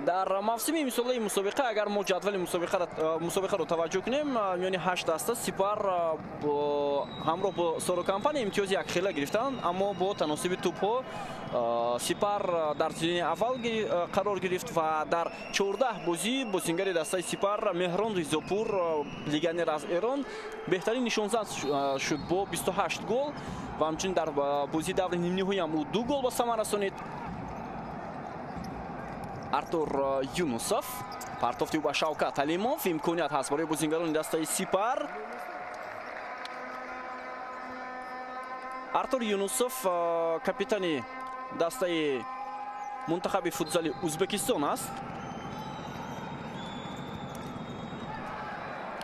Дар мавсими имсолаи мусобиқа агар мо ҷадвали мусобиқаро таваҷҷӯҳ кунем, миёни 8 даста Сипар ҳамроҳ бо Соро Компания имтиёзи якхела гирифтанд, аммо бо таносиби тӯбҳо Сипар дар зинаи аввал қарор гирифт ва дар 14 бозӣ бозингари дастаи Сипар Меҳрон Ризопур, легионер аз Эрон, беҳтарин нишонзан шуд бо 28 гол ва ҳамчунин дар бозии даври нимниҳоӣ ҳам ӯ 2 гол ба самар расонид. Артур Юнусов партофти ӯ ба Шавкат Алимов. Имконият ҳаст барои бозингарони дастаи Сипар. Артур Юнусов капитани дастаи мунтахаби футзали Ӯзбекистон аст.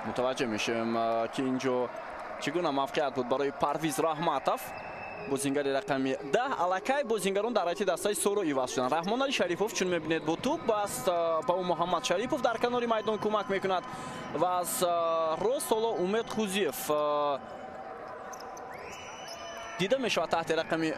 Мутаваҷҷеҳ мешавем, ки инҷо чӣ гуна мавқеият буд барои Парвиз Раҳматов, бозингари рақами 10. Аллакай бозингарон дар ҳайати дастаи Соро иваз шуданд. Раҳмонали Шарипов, чун мебинед, бо тӯб аст, ба ӯ Муҳаммад Шарипов дар канори майдон кӯмак мекунад ва аз рост ҳоло Умед Хузиев дида мешавад таҳти рақами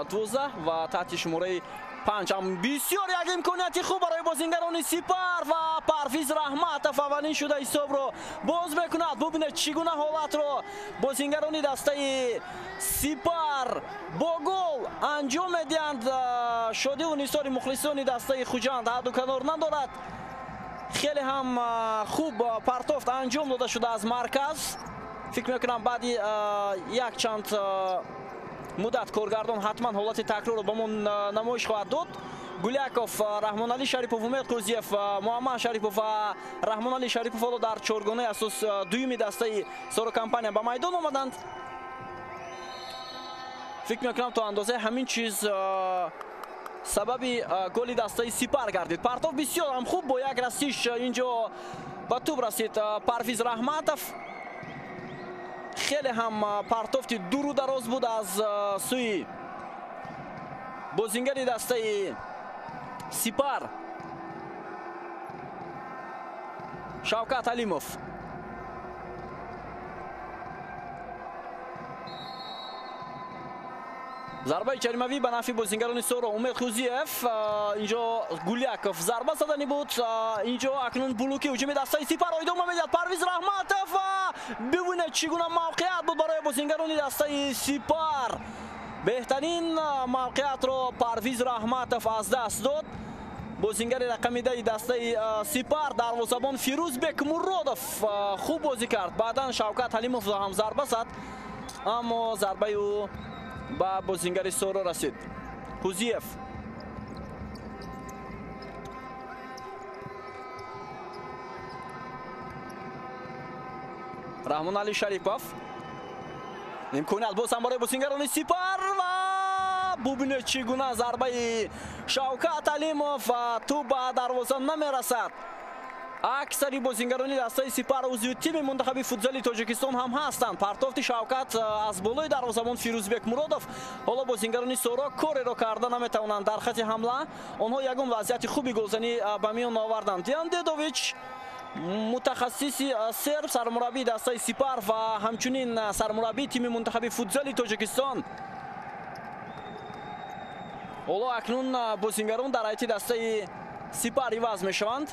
12 ва таҳти шумораи 5 ҳам бисёр як имконияти хуб барои бозингарони Сипар ва Парвиз Раҳматов аввалин шуда ҳисобро боз мекунад. Бубинед, чӣ гуна ҳолатро бозингарони дастаи Сипар бо гол анҷом медиҳанд. Шодиву нисори мухлисони дастаи Хуҷанд ҳадду канор надорад. Хеле ҳам хуб партофт анҷом дода шуда аз марказ. Фикр мекунам, баъди якчанд муддат коргардон ҳатман ҳолати такрорро ба мо намоиш хоҳад дод. Гуляков, Раҳмонали Шарипов, Умед Қӯзиев, Муҳаммад Шарипов ва Раҳмонали Шарипов ҳоло дар чоргонаи асос дуюми дастаи Соро Компания ба майдон омаданд. Фикр мекунам, то андозаи ҳамин чиз сабаби голи дастаи Сипар гардид. Партов бисёр ҳам хуб бо як расиш инҷо ба тӯб расид Парвиз Раҳматов. Хеле ҳам партофти дуру дароз буд аз сӯи бозингари дастаи Сипар Шавкат Алимов. Зарбаи ҷаримавӣ ба нафъи бозингарони Соро. Умед Хузиев, инҷо Гуляков зарба задани буд. Инҷо акнун блоки ҳуҷуми дастаи Сипарро идома медиҳад Парвиз Раҳматов ва бибинед, чӣ гуна мавқеият буд барои бозингарони дастаи Сипар. Беҳтарин мавқеиятро Парвиз Раҳматов аз даст дод. Бозингари рақами 10 дастаи Сипар дарвозабон Фирӯз Бекмуродов хуб бозӣ кард. Баъдан Шавкат Ҳалимов ҳам зарба зад, аммо зарбаи ӯ ба бозингари Соро расид. Хузиев Раҳмонали Шарипов. Имконият боз ҳам барои бозингарони Сипар ва бубинед, чӣ гуна зарбаи Шавкат Алимов ва тӯб ба дарвоза намерасад. Аксари бозингарони дастаи Сипар узви тими мунтахаби футзали Тоҷикистон ҳам ҳастанд. Партофти Шавкат аз болои дарвозабон Фирӯзбек Муродов. Ҳоло бозингарони Соро кореро карда наметавонанд дар хати ҳамла. Онҳо ягон вазъияти хуби голзанӣ ба миён оварданд. Диан Дедович, мутахассиси серб, сармураббии дастаи Сипар ва ҳамчунин сармураббии тими мунтахаби футзали Тоҷикистон. Ҳоло акнун бозингарон дар ҳайати дастаи Сипар иваз мешаванд.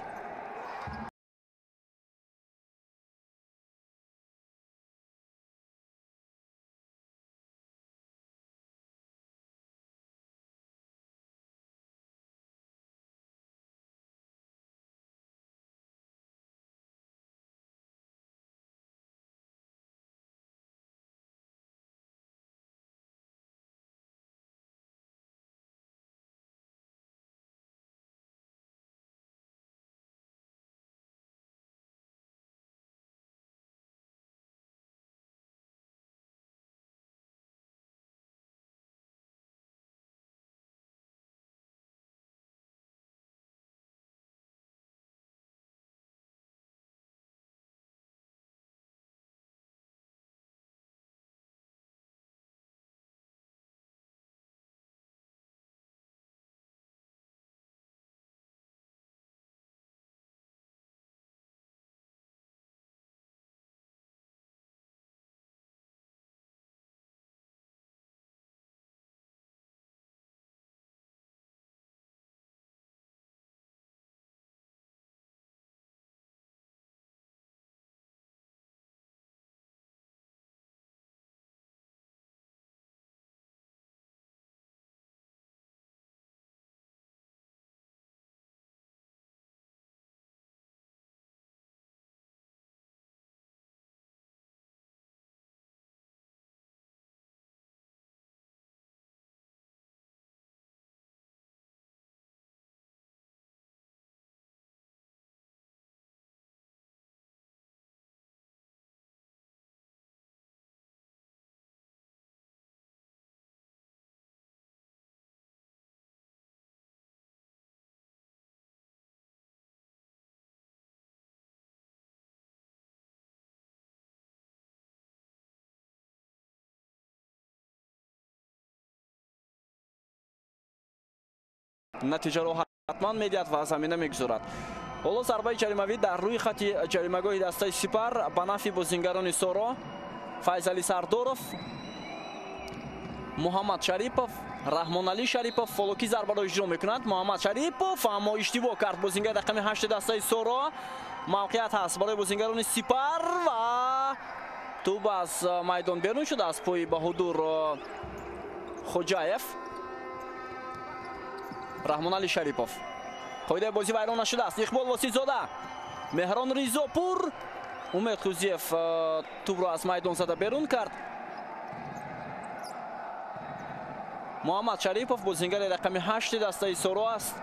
Натиҷаро ҳатман медиҳад ва замина мегузорад. Ҳоло зарбаи ҷаримавӣ дар рӯи хати ҷаримагоҳи дастаи Сипар ба нафъи бозингарони Соро. Файзали Сардоров, Муҳаммад Шарипов, Раҳмоналӣ Шарипов фолоки зарбаро иҷро мекунанд. Муҳаммад Шарипов аммо иштибоҳ кард. Бозингари рақами 8 дастаи Соро. Мавқеият ҳаст барои бозингарони Сипар ва тӯб аз майдон берун шуд аз пои Баҳодур Хоҷаев. Раҳмоналӣ Шарипов. Қоидаи бозӣ вайрон нашудааст. Иқбол Воситзода, Меҳрон Ризопур, Умед Хузиев тӯбро аз майдон зада берун кард. Муҳаммад Шарипов бозингари рақами 8 дастаи Соро аст.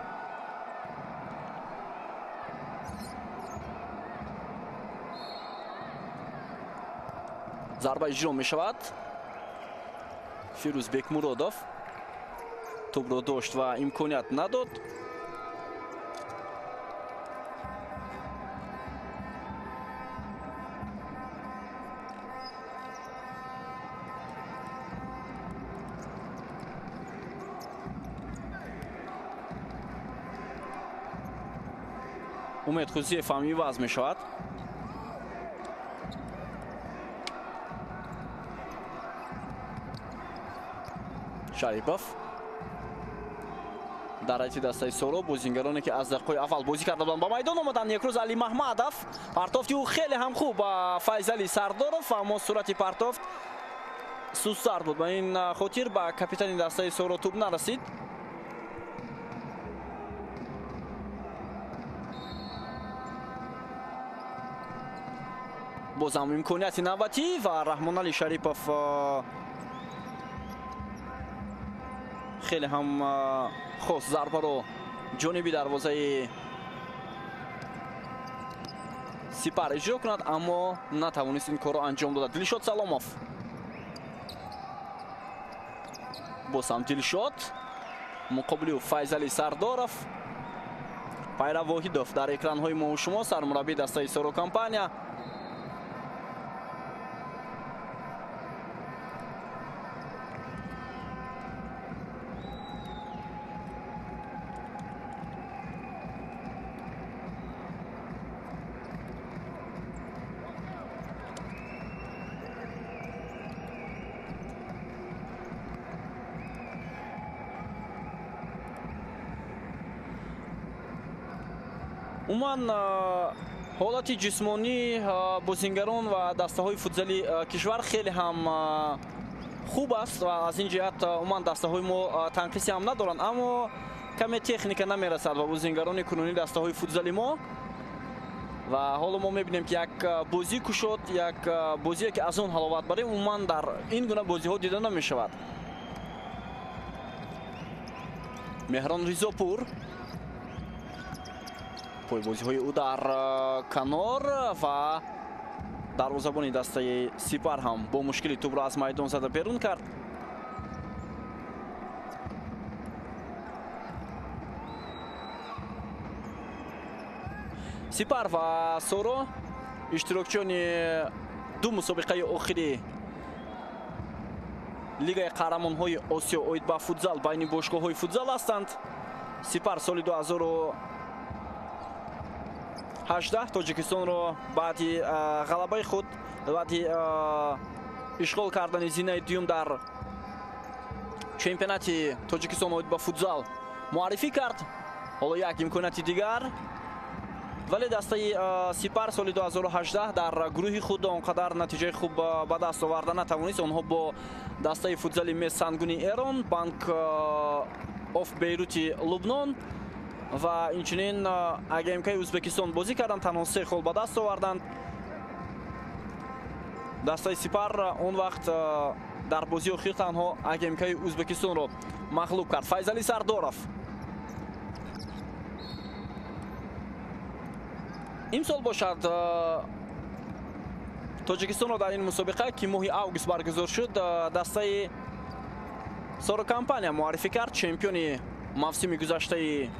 Зарба иҷро мешавад. Фирӯз Бекмуродов тӯбро дошт ва имконият надод. Умед Хузиев ҳам иваз мешавад. Шарипов дар ҳайати дастаи Соро, бозингароне ки аз дақиқаи аввал бозӣ карда буданд ба майдон омаданд. Некрӯз Али Маҳмадов, партофти ӯ хеле ҳам хуб ба Файзали Сардоров, аммо сурати партофт сустар буд. Ба ин хотир ба капитани дастаи Соро тӯб нарасид. Бозам имконияти навбатӣ ва Раҳмоналӣ Шарипов хеле ҳам хост зарбаро ҷониби дарвозаи Сипар иҷро кунад, аммо натавонист ин корро анҷом додад. Дилшод Саломов, боз ҳам Дилшод, муқобили ӯ Файзали Сардоров. Пайрав Воҳидов дар экранҳои мо шумо, сармураббии дастаи Соро компания. Умуман ҳолати ҷисмонии бозингарон ва дастаҳои футзали кишвар хеле ҳам хуб аст ва аз ин ҷиҳат умуман дастаҳои мо танқисе ҳам надоранд, аммо каме техника намерасад ба бозингарони кунунии дастаҳои футзали мо. Ва ҳоло мо мебинем ки як бозӣ кушод, як бозие ки аз он ҳаловат барем, умуман дар ин гуна бозиҳо дида намешавад. Меҳрон Ризопур, пойбозиҳои ӯ дар канор ва дарвозабони дастаи Сипар ҳам бо мушкили тӯбро аз майдон зада берун кард. Сипар ва Соро иштирокчиёни ду мусобиқаи охири Лигаи қаҳрамонҳои Осиё оид ба футзал байни бошгоҳҳои футзал ҳастанд. Сипар соли 2018 Тоҷикистонро баъди ғалабаи худ, баъди ишғол кардани зинаи дуюм дар чемпионати Тоҷикистон оид ба футзал муаррифӣ кард. Ҳоло як имконияти дигар, вале дастаи Сипар соли 2018 дар гурӯҳи худ он қадар натиҷаи хуб ба даст оварда натавонист. Онҳо бо дастаи футзали Месангуни Эрон, Банк оф Бейрути Лубнон ва инчунин АГМК-и Ӯзбекистон бозӣ карданд, танҳо 3 хол ба даст оварданд. Дастаи Сипар он вақт дар бозии охир танҳо АГМК-и Ӯзбекистонро мағлуб кард. Файзали Сардоров имсол бошад Тоҷикистонро дар ин мусобиқа, ки моҳи август баргузор шуд, дастаи Соро компания муаррифӣ кард, чемпиони мавсими гузаштаи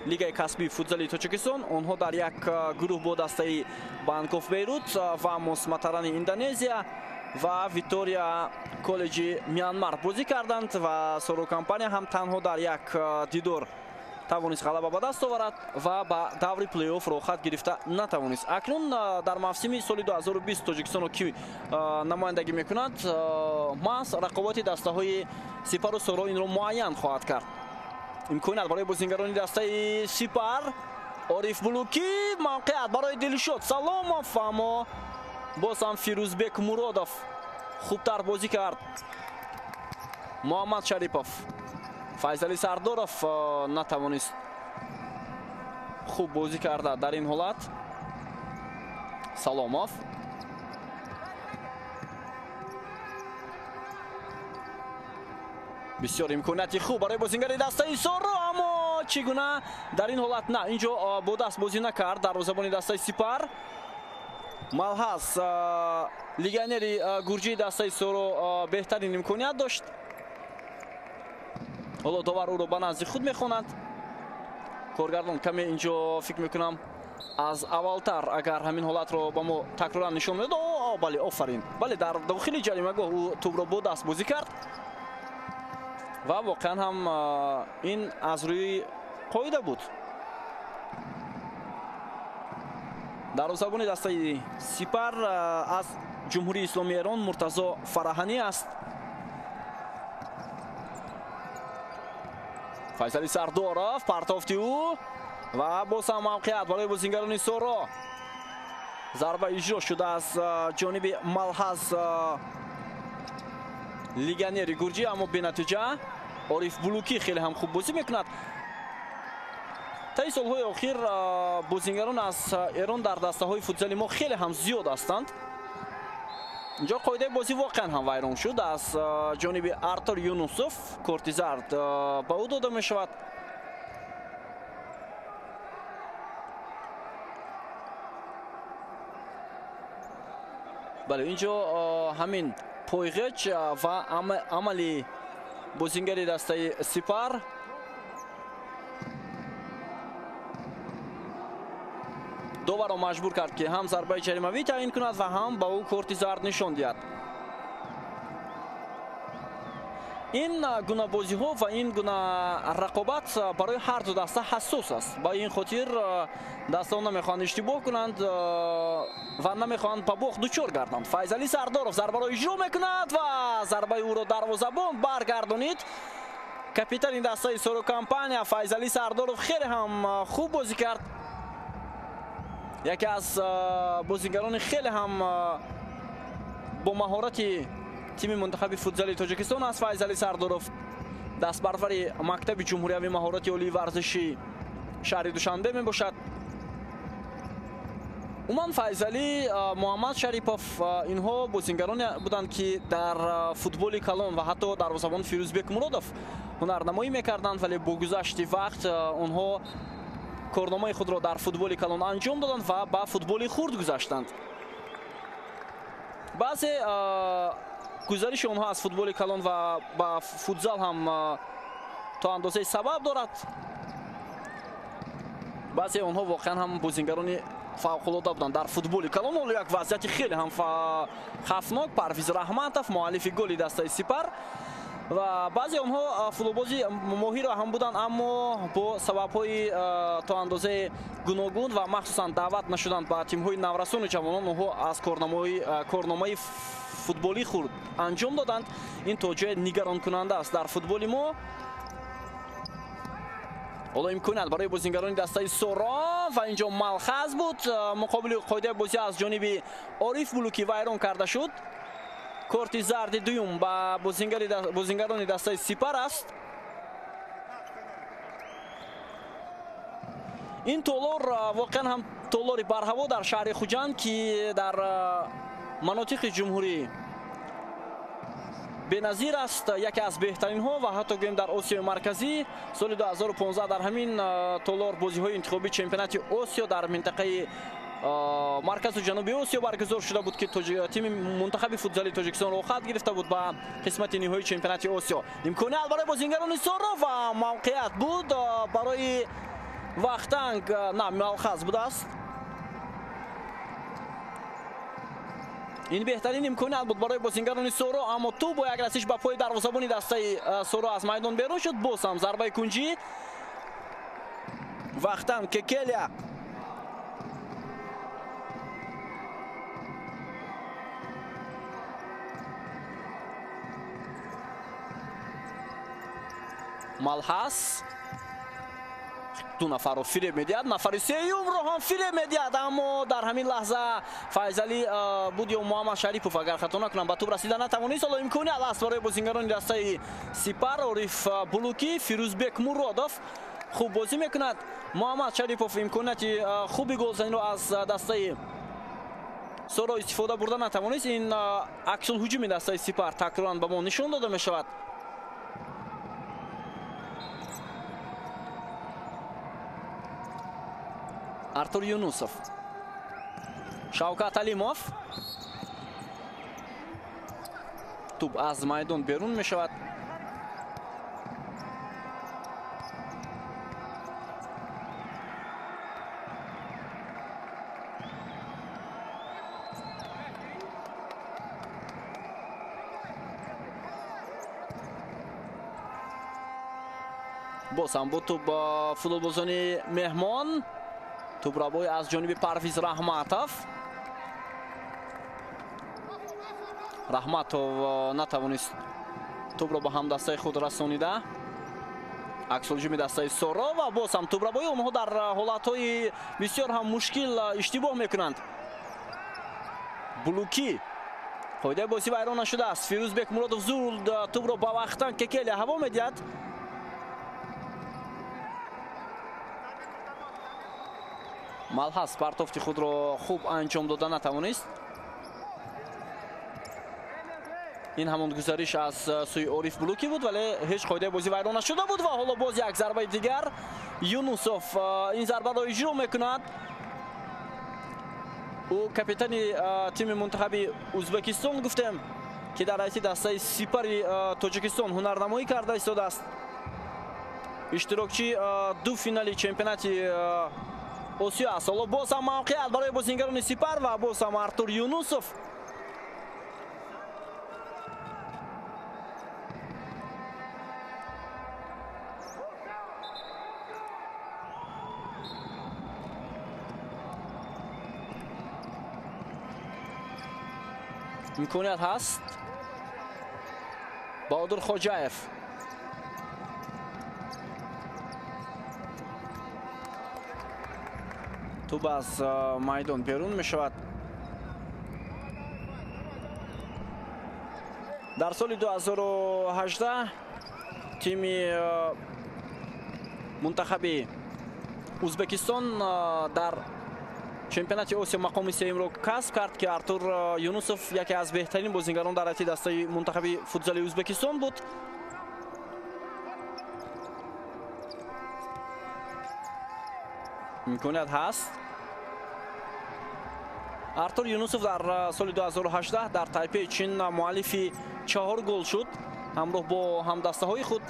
Лигаи касбии футзали Тоҷикистон. Онҳо дар як гурӯҳ бо дастаи Банк оф Бейрут ва Мосматарани Индонезия ва Витория коллеҷи Мянмар бозӣ карданд ва Соро компания ҳам танҳо дар як дидор Тавонист ғалаба ба даст оварад ва ба даври плей-офф роҳхат гирифта натавонист. Акнун дар мавсими соли 2020 Тоҷикистонро ки намояндагӣ мекунад, маҳз рақобати дастаҳои Сипару Соро инро муайян хоҳад кард. Имконият барои бозингарони дастаи Сипар. Ориф Булукӣ, мавқеият барои Дилшод Саломов, аммо боз ҳам Фирӯзбек Муродов хубтар бозӣ кард. Муҳаммад Шарипов, Файзали Сардоров натавонист хуб бозӣ карда дар ин ҳолат. Саломов бисёр имконияти хуб барои бозингари дастаи Соро, аммо чӣ гуна дар ин ҳолат на, инҷо бо даст бозӣ накард дарвозабони дастаи Сипар. Малҳаз легионери гурҷии дастаи Соро беҳтарин имконият дошт. Ҳоло довар ӯро ба назди худ мехонад. Коргардон каме инҷо фикр мекунам аз аввалтар агар ҳамин ҳолатро ба мо такроран нишон медод. Бале, офарин. Бале, дар дохили ҷаримагоҳ ӯ тӯбро бо даст бозӣ кард ва воқеан ҳам ин аз рӯи қоида буд. Дарвозабони дастаи Сипар аз Ҷумҳурии Исломии Эрон Муртазо Фараҳанӣ аст. Файзали Сардоров, партофти ӯ ва боз ҳам мавқеият барои бозингарони Соро. Зарба иҷро шуда аз ҷониби Малҳаз легионери гурҷӣ, аммо бенатиҷа. Ориф Булукӣ хеле ҳам хуб бозӣ мекунад. Таи солҳои охир бозингарон аз Эрон дар дастаҳои футзали мо хеле ҳам зиёд ҳастанд. Инҷо қоидаи бозӣ воқеан ҳам вайрон шуд аз ҷониби Артур Юнусов. Корти зард ба ӯ дода мешавад. Бале, инҷо ҳамин пойғеч ва амали бозингари дастаи Сипар доварро маҷбур кард, ки ҳам зарбаи ҷаримавӣ таъин кунад ва ҳам ба ӯ корти зард нишон диҳад. Ин гуна бозиҳо ва ин гуна рақобат барои ҳар ду даста ҳассос аст. Ба ин хотир дастаҳо намехоҳанд иштибоҳ кунанд ва намехоҳанд ба бохт дучор гарданд. Файзали Сардоров зарбаро иҷро мекунад ва зарбаи ӯро дарвозабон баргардонид. Капитани дастаи Соро компания Файзали Сардоров хеле ҳам хуб бозӣ кард. Яке аз бозигарони хеле ҳам бо маҳорати тими мунтахаби футзали Тоҷикистон аст Файзали Сардоров, дастбарвари мактаби ҷумҳуриявии маҳорати олии варзиши шаҳри Душанбе мебошад. Умуман Файзалӣ, Муҳаммад Шарипов инҳо бозингароне буданд, ки дар футболи калон ва ҳатто дарвозабон Фирӯзбек Муродов ҳунарнамоӣ мекарданд, вале бо гузашти вақт онҳо корномаи худро дар футболи калон анҷом доданд ва ба футболи хурд гузаштанд. Баъзе гузариши онҳо аз футболи калон ва ба футзал ҳам то андозаи сабаб дорад. Баъзе онҳо воқеан ҳам бозингарони фавқулода буданд дар футболи калон. Ҳоло як вазъияти хеле ҳам хавфнок. Парвиз Раҳматов, муаллифи голи дастаи Сипар, ва баъзе онҳо футболбози моҳирро ҳам буданд, аммо бо сабабҳои то андозаи гуногун ва махсусан даъват нашуданд ба тимҳои наврасону ҷавонон, онҳо аз корномаи футболии хурд анҷом доданд. Ин то ҷое нигаронкунанда аст дар футболи мо. Ҳоло имконият барои бозингарони дастаи Соро ва инҷо Малхаз буд. Муқобили қоидаи бозӣ аз ҷониби Ориф Булукӣ вайрон карда шуд. Корти зарди дуюм ба бозингарони дастаи Сипар аст. Ин толор воқеан ҳам толори барҳаво дар шаҳри Хуҷанд, ки дар манотиқи ҷумҳурӣ беназир аст, яке аз беҳтаринҳо ва ҳатто гӯем дар Осиёи Марказӣ. Соли 2015 дар ҳамин толор бозиҳои интихобии чемпионати Осиё дар минтақаи марказу ҷануби Осиё баргузор шуда буд, ки тими мунтахаби футзали Тоҷикистон роҳхат гирифта буд ба қисмати ниҳоии чемпионати Осиё. Имконият барои бозингарони Соро ва мавқеият буд барои Вахтанг, на, Малхаз будааст. Ин беҳтарин имконият буд барои бозингарони Соро, аммо тӯб бо як расиш ба пои дарвозабони дастаи Соро аз майдон берун шуд. Боз ҳам зарбаи кунҷӣ. Вахтанг Кекелия. Малхас ду нафарро фиреб медиҳад, нафари сеюмро ҳам фиреб медиҳад, аммо дар ҳамин лаҳза Файзалӣ буд ё Муҳаммад Шарипов, агар хато накунам, ба тӯб расида натавонист. Ҳоло имконият аст барои бозингарони дастаи Сипар. Ориф Булукӣ, Фирӯзбек Муродов хуб бозӣ мекунад. Муҳаммад Шарипов имконияти хуби голзаниро аз дастаи Соро истифода бурда натавонист. Ин аксулҳуҷуми дастаи Сипар такроран ба мо нишон дода мешавад. Артур Юнусов, Шавкат Алимов. Тӯб аз майдон берун мешавад. Боз ҳам буд тӯб футболбозони меҳмон. Тӯбрабои аз ҷониби Парвиз Раҳматов. Раҳматов натавонист тӯбро ба ҳамдастаи худ расонида. Аксулҳуҷуми дастаи Соро ва боз ҳам тӯбрабои онҳо дар ҳолатҳои бисёр ҳам мушкил иштибоҳ мекунанд. Булукӣ. Қоидаи бозӣ вайрон нашудааст. Фирӯзбек Муродов зуд тӯбро ба Вахтанг Кекелия ҳаво медиҳад. Малхас партофти худро хуб анҷом дода натавонист. Ин ҳамон гузариш аз сӯи Ориф Булукӣ буд, вале ҳеҷ қоидаи бозӣ вайрон нашуда буд ва ҳоло боз як зарбаи дигар. Юнусов ин зарбаро иҷро мекунад. Ӯ капитани тими мунтахаби Ӯзбекистон гуфтем, ки дар ҳайси дастаи Сипари Тоҷикистон ҳунарнамоӣ карда истодааст. Иштирокчи ду финали чемпионати Осиё аст. Ҳоло боз ҳам мавқеият барои бозингарони Сипар ва боз ҳам Артур Юнусов. Имконият ҳаст. Баҳодур Хоҷаев. Тӯб аз майдон берун мешавад. Дар соли 2018 тими мунтахаби Ӯзбекистон дар чемпионати Осиё мақоми сеюмро касб кард, ки Артур Юнусов яке аз беҳтарин бозингарон дар ҳайати дастаи мунтахаби футзали Ӯзбекистон буд. Имконият ҳаст. Артур Юнусов дар соли 2018 дар Тайпеи Чин муаллифи 4 гол шуд ҳамроҳ бо ҳамдастаҳои худ.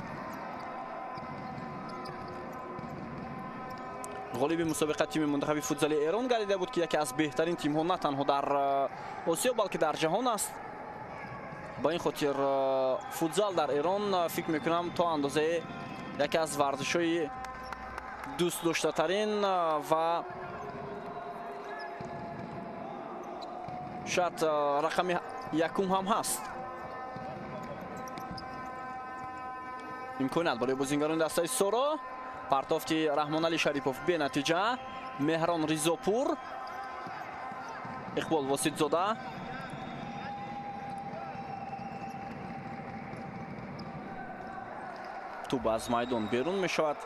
Ғолиби мусобиқа тими мунтахаби футзали Эрон гардида буд, ки яке аз беҳтарин тимҳо на танҳо дар Осиё, балки дар ҷаҳон аст. Ба ин хотир футзал дар Эрон фикр мекунам то андозае яке аз варзишҳои дӯстдоштатарин ва шояд рақами якум ҳам ҳаст. Имконият барои бозингарони дастаи Соро. Партофти Раҳмоналӣ Шарипов бенатиҷа. Меҳрон Ризопур, Иқбол Воситзода. Тӯб аз майдон берун мешавад.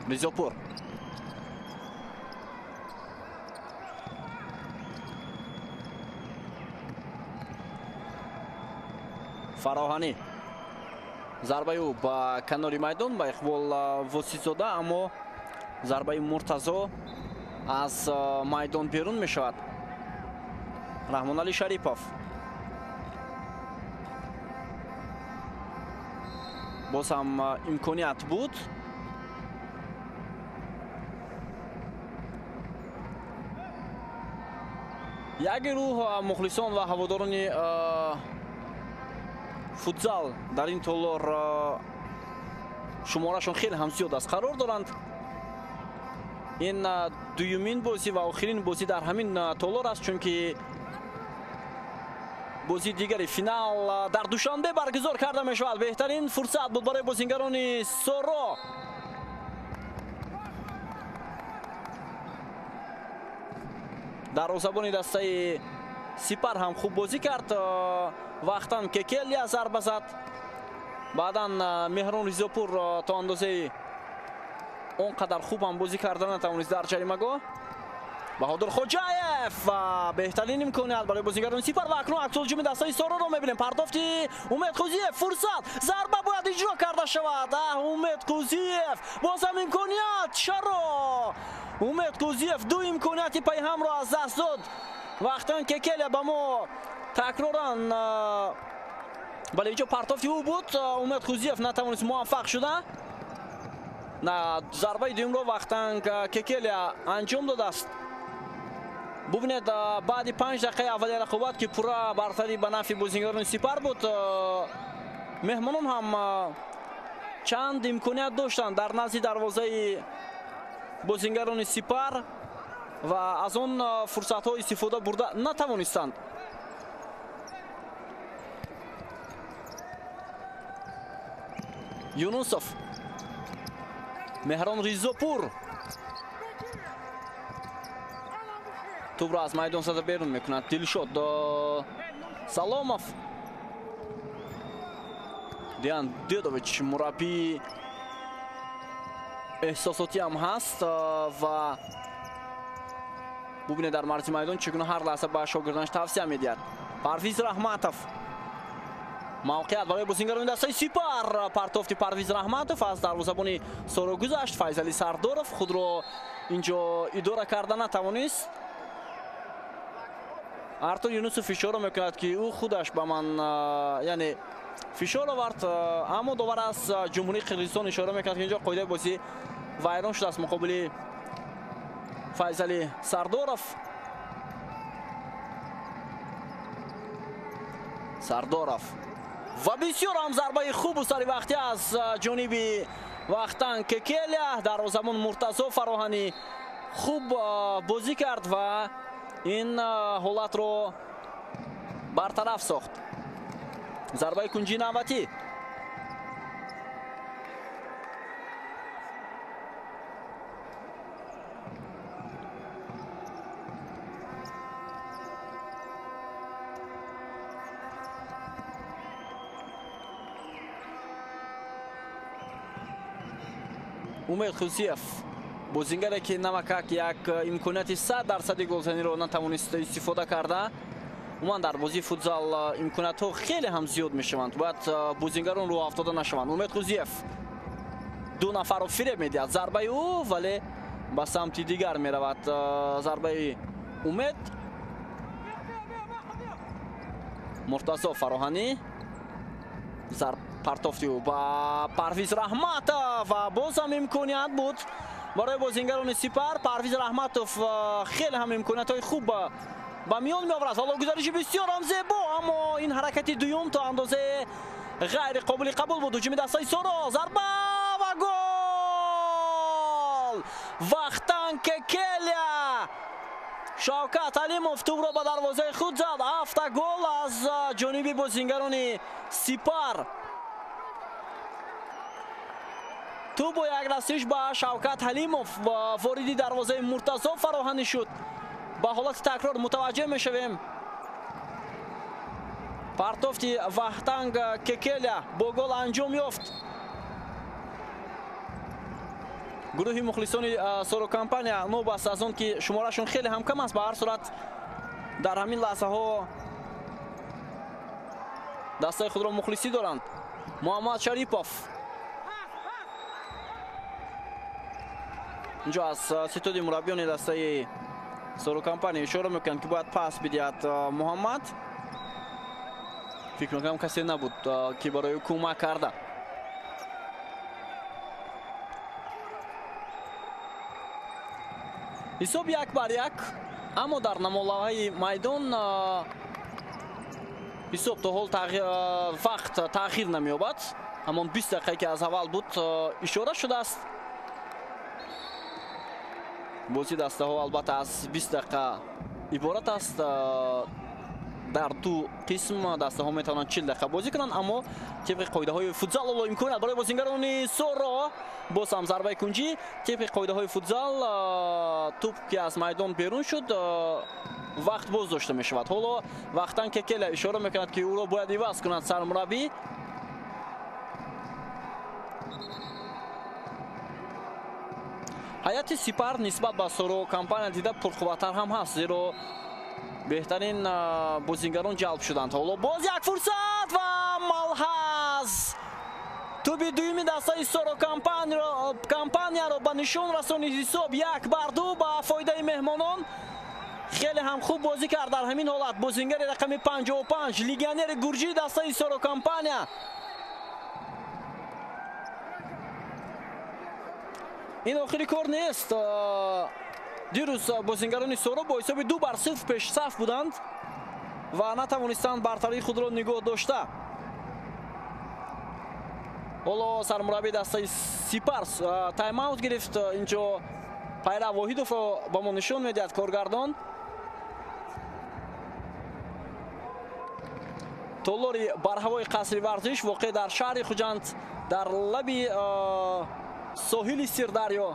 Ризопур. Фароҳанӣ. Зарбаи ӯ ба канори майдон ба Иқбол Воситзода, аммо зарбаи Муртазо аз майдон берун мешавад. Раҳмоналӣ Шарипов. Боз ҳам имконият буд. Як гурӯҳ мухлисон ва ҳаводорони футзал дар ин толор шуморашон хеле ҳам зиёд аст, қарор доранд. Ин дуюмин бозӣ ва охирин бозӣ дар ҳамин толор аст, чунки бозии дигари финал дар Душанбе баргузор карда мешавад. Беҳтарин фурсат буд барои бозингарони Соро. Дарвозабони дастаи Сипар ҳам хуб бозӣ кард. Вахтанг Кекелия зарба зад. Баъдан Меҳрон Ризопур то андозаи он қадар хуб ҳам бозӣ карда натавонист дар ҷаримагоҳ. Баҳодур Хоҷаев ва беҳтарин имконият барои бозингарони Сипар. Ва акнун аксулҳуҷуми дастаи Сороро мебинем. Партофти Умед Қӯзиев, фурсат, зарба бояд иҷро карда шавад. Умед Қӯзиев, боз ҳам имконият. Чаро Умед Қӯзиев ду имконияти пайҳамро аз даст дод? Вахтанг Кекелия ба мо такроран, бале, инҷо партофти ӯ буд. Умед Қӯзиев натавонист муваффақ шуда. На, зарбаи дуюмро Вахтанг Кекелия анҷом додааст. Бубинед, баъди 5 дақиқаи аввали рақобат, ки пурра бартарӣ ба нафъи бозингарони Сипар буд, меҳмонон ҳам чанд имконият доштанд дар назди дарвозаи бозингарони Сипар ва аз он фурсатҳо истифода бурда натавонистанд. Юнусов, Меҳрон Ризопур тӯбро аз майдон зада берун мекунад. Дилшод Саломов, Диан Дедович мураббии эҳсосотӣ ҳам ҳаст ва бубинед дар марзи майдон чӣ гуна ҳар лаҳза ба шогирдонаш тавсия медиҳад. Парвиз Раҳматов, мавқеият барои бозингарони дастаи Сипар. Партофти Парвиз Раҳматов аз дарвозабони Соро гузашт. Файзали Сардоров худро инҷо идора карда натавонист. Артур Юнусов ишора мекунад, ки ӯ худаш ба ман, яъне фишор овард, аммо довар аз Ҷумҳурии Қирғизистон ишора мекунад, ки инҷо қоидаи бозӣ вайрон шудааст муқобили Файзали Сардоров. Сардоров ва бисёр ҳам зарбаи хубу саривақтӣ аз ҷониби Вахтанг Кекелия. Дарвозабон Муртазо Фароҳанӣ хуб бозӣ кард ва ин ҳолатро бартараф сохт. Зарбаи кунҷи навбатӣ. Умед Хусиев, бозингаре ки навакак як имконияти 100% голзаниро натавонист истифода карда. Умуман дар бозии футзал имкониятҳо хеле ҳам зиёд мешаванд, бояд бозингарон рӯ афтода нашаванд. Умед Хузиев ду нафарро фиреб медиҳад. Зарбаи ӯ вале ба самти дигар меравад. Зарбаи Умед. Муртазо Фароҳанӣ, зарб партофти ӯ ба Парвиз Раҳматов ва боз ҳам имконият буд барои бозингарони Сипар. Парвиз Раҳматов хеле ҳам имкониятҳои хуб ба миён меоварад. Ҳоло гузариши бисёр ҳам зебо, аммо ин ҳаракати дуюм то андозаи ғайри қобили қабул буд. Ҳуҷуми дастаи Соро, зарба ва гол! Вахтанг Кекелия, Шавкат Ҳалимов тӯбро ба дарвозаи худ зад. Автогол аз ҷониби бозингарони Сипар. Тӯб бо як расиш ба Шавкат Ҳалимов вориди дарвозаи Муртазо Фароҳанӣ шуд. Ба ҳолати такрор мутаваҷҷеҳ мешавем. Партофти Вахтанг Кекелия бо гол анҷом ёфт. Гурӯҳи мухлисони Соро компания новобаста аз он ки шуморашон хеле ҳам кам аст, ба ҳар сурат дар ҳамин лаҳзаҳо дастаи худро мухлисӣ доранд. Муҳаммад Шарипов инҷо аз ситоди мураббиёни дастаи Соро компания ишора мекунанд, ки бояд пас бидиҳад Муҳаммад. Фикр мекунам касе набуд, ки барои ӯ кӯмак карда. Ҳисоб 1-1. Аммо дар намолавҳаи майдон ҳисоб то ҳол вақт таъхир намеёбад. Ҳамон 20 дақиқа, ки аз аввал буд, ишора шудааст. Бозии дастаҳо албатта аз 20 дақиқа иборат аст. Дар ду қисм дастаҳо метавонанд 40 дақиқа бозӣ кунанд, аммо тибқи қоидаҳои футзал ҳоло имконият барои бозингарони Соро, боз ҳам зарбаи кунҷӣ. Тибқи қоидаҳои футзал тӯб ки аз майдон берун шуд, вақт боз дошта мешавад. Ҳоло Вахтанг Кекеля ишора мекунад, ки ӯро бояд иваз кунад сармураббӣ. Ҳайати Сипар нисбат ба Соро компания дида пурқувваттар ҳам ҳаст, зеро беҳтарин бозингарон ҷалб шуданд. Ҳоло боз як фурсат ва Малҳаз тӯби дуюми дастаи Соро компанияро ба нишон расонид. Ҳисоб 1-2 ба фоидаи меҳмонон. Хеле ҳам хуб бозӣ кард дар ҳамин ҳолат бозингари рақами 55, легионери гурҷии дастаи Соро компания. Ин охири кор нест. Дирӯз бозингарони Соро бо ҳисоби 2-0 пешсаф буданд ва натавонистанд бартарии худро нигоҳ дошта. Ҳоло сармураббии дастаи Сипар тайм-аут гирифт. Инҷо Пайра Воҳидовро ба мо нишон медиҳад коргардон. Толори барҳавои қасри варзиш воқеъ дар шаҳри Хуҷанд, дар лаби соҳили Сирдарё,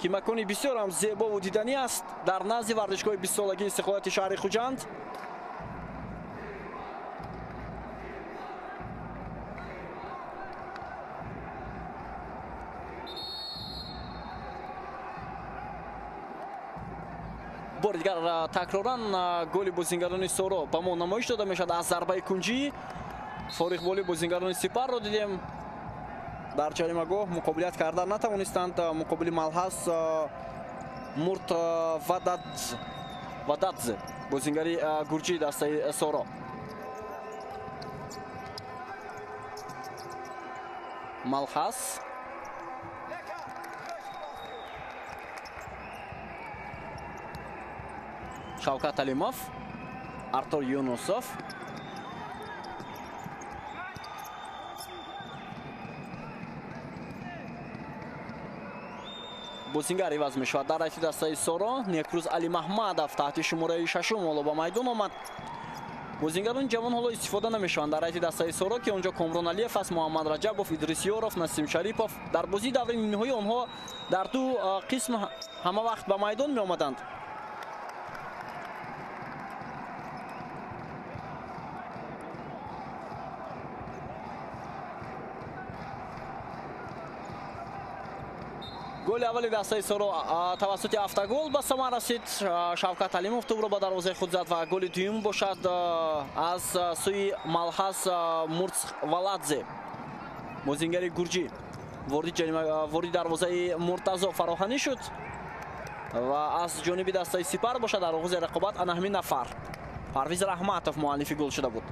ки макони бисёр ҳам зебову диданӣ аст, дар назди варзишгоҳи 20-солагии истиқлолияти шаҳри Хуҷанд. Бори дигар такроран голи бозингарони Соро ба мо намоиш дода мешавад аз зарбаи кунҷӣ. Фориғболи бозингарони Сипарро дидем. Дар ҷаримагоҳ муқобилият карда натавонистанд муқобили Малҳаз Мурт Вададзе, бозингари гурҷии дастаи Соро. Малҳаз Шавкат Алимов, Артур Юнусов. Бозингар иваз мешавад дар райти дастаи Соро. Некрӯз Алимаҳмадов таҳти шумораи шашум ҳоло ба майдон омад. Бозингарони ҷавон ҳоло истифода намешаванд дар райти дастаи Соро, ки онҷо Комрон Алиев аст, Муҳаммад Раҷабов, Идрис Ёров, Насим Шарипов. Дар бозии давраи нимниҳоӣ онҳо дар ду қисм ҳама вақт ба майдон меомаданд. Голи аввали дастаи Соро тавассути автогол ба самар расид. Шавкат Алимов тӯбро ба дарвозаи худ зад ва голи дуюм бошад аз сӯи Малҳаз Мурцваладзе, бозингари гурҷӣ. Вориди дарвозаи Муртазо фароҳанӣ шуд ва аз ҷониби дастаи Сипар бошад дар оғози рақобат ана ҳамин нафар Парвиз Раҳматов муаллифи гол шуда буд.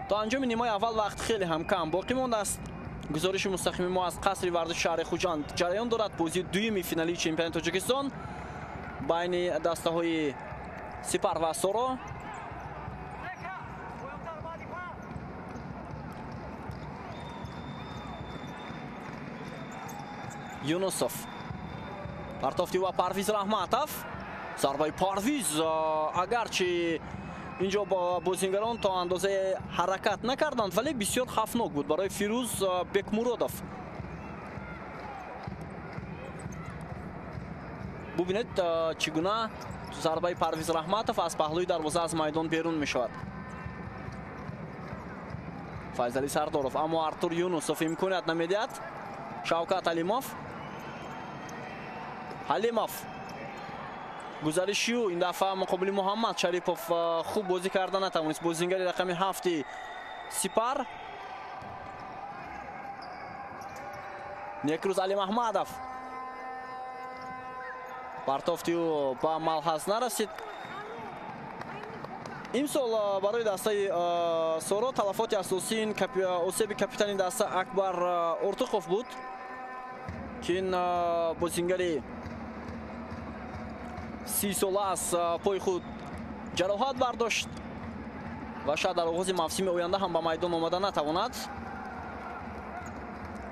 То анҷоми нимаи аввал вақт хеле ҳам кам боқӣ мондааст. Гузориши мустақими мо аз қасри варзиши шаҳри Хуҷанд ҷараён дорад. Бозии дуюми финалии чемпионати Тоҷикистон байни дастаҳои Сипар ва Соро. Юнусов партофти ва Парвиз Раҳматов. Зарбаи Парвиз, агарчи инҷо бозингарон то андозае ҳаракат накарданд, вале бисёр хавфнок буд барои Фирӯз Бекмуродов. Бубинед, чӣ гуна зарбаи Парвиз Раҳматов аз паҳлӯи дарвоза аз майдон берун мешавад. Файзали Сардоров, аммо Артур Юнусов имконият намедиҳад. Шавкат Алимов, Ҳалимов гузариши ӯ ин дафъа муқобили Муҳаммад Шарипов хуб бозӣ карда натавонист. Бозингари рақами 7 Сипар. Некрӯз Алимаҳмадов партофти ӯ ба Малҳаз нарасид. Имсол барои дастаи Соро талафоти асосии осеби капитани даста Акбар Ортуқов буд. Ки ин бозингари 30 сола аз пои худ ҷароҳат бардошт ва шояд дар оғози мавсими оянда ҳам ба майдон омада натавонад.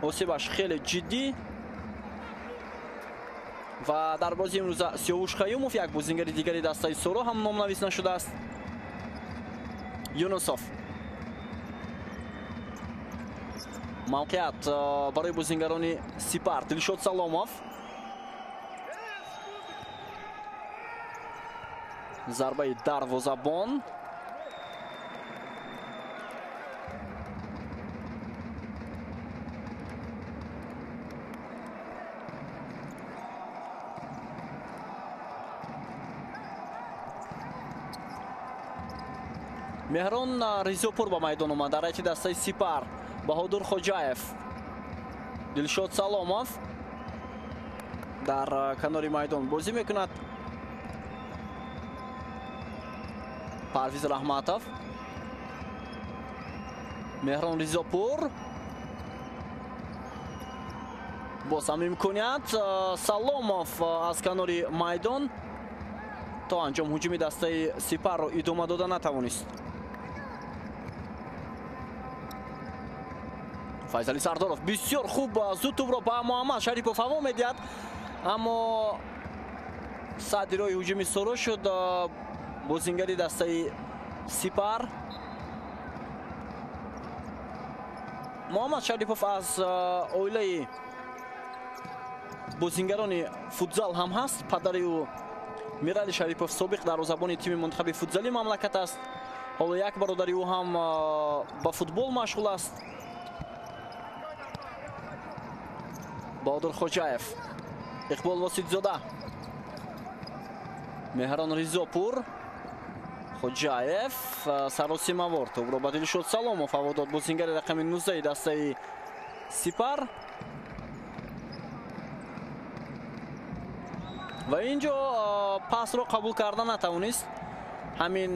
Осебаш хеле ҷиддӣ ва дар бозии имрӯза Сиёвуш Қаюмов, як бозингари дигари дастаи Соро, ҳам номнавис нашудааст. Юнусов, мавқеият барои бозингарони Сипар. Дилшод Саломов, зарбаи дарвозабон. Меҳрон Ризопур ба майдон омад. Дар ҳайати дастаи Сипар Баҳодур Хоҷаев, Дилшод Саломов дар канори майдон бозӣ мекунад. Парвиз Раҳматов, Меҳрон Ризопур, боз ҳам имконият. Саломов аз канори майдон то анҷом ҳуҷуми дастаи Сипарро идома дода натавонист. Файзали Сардоров бисёр хуб зуд тӯбро ба Муҳаммад Шарипов ҳаво медиҳад, аммо садди роҳи ҳуҷуми Соро шуд бозингари дастаи Сипар. Муҳаммад Шарипов аз оилаи бозингарони футзал ҳам ҳаст. Падари ӯ Мирали Шарипов собиқ дарвозабони тими мунтахаби футзали мамлакат аст. Ҳоло як бародари ӯ ҳам ба футбол машғул аст. Баҳодур Хоҷаев, Иқбол Воситзода, Меҳрон Ризопур, Хоҷаев, саросимавор тӯбро ба Дилшод Саломов ҳаво дод бозингари рақами 19 дастаи Сипар. Ва ин ҷо пасро қабул карда натавонист ҳамин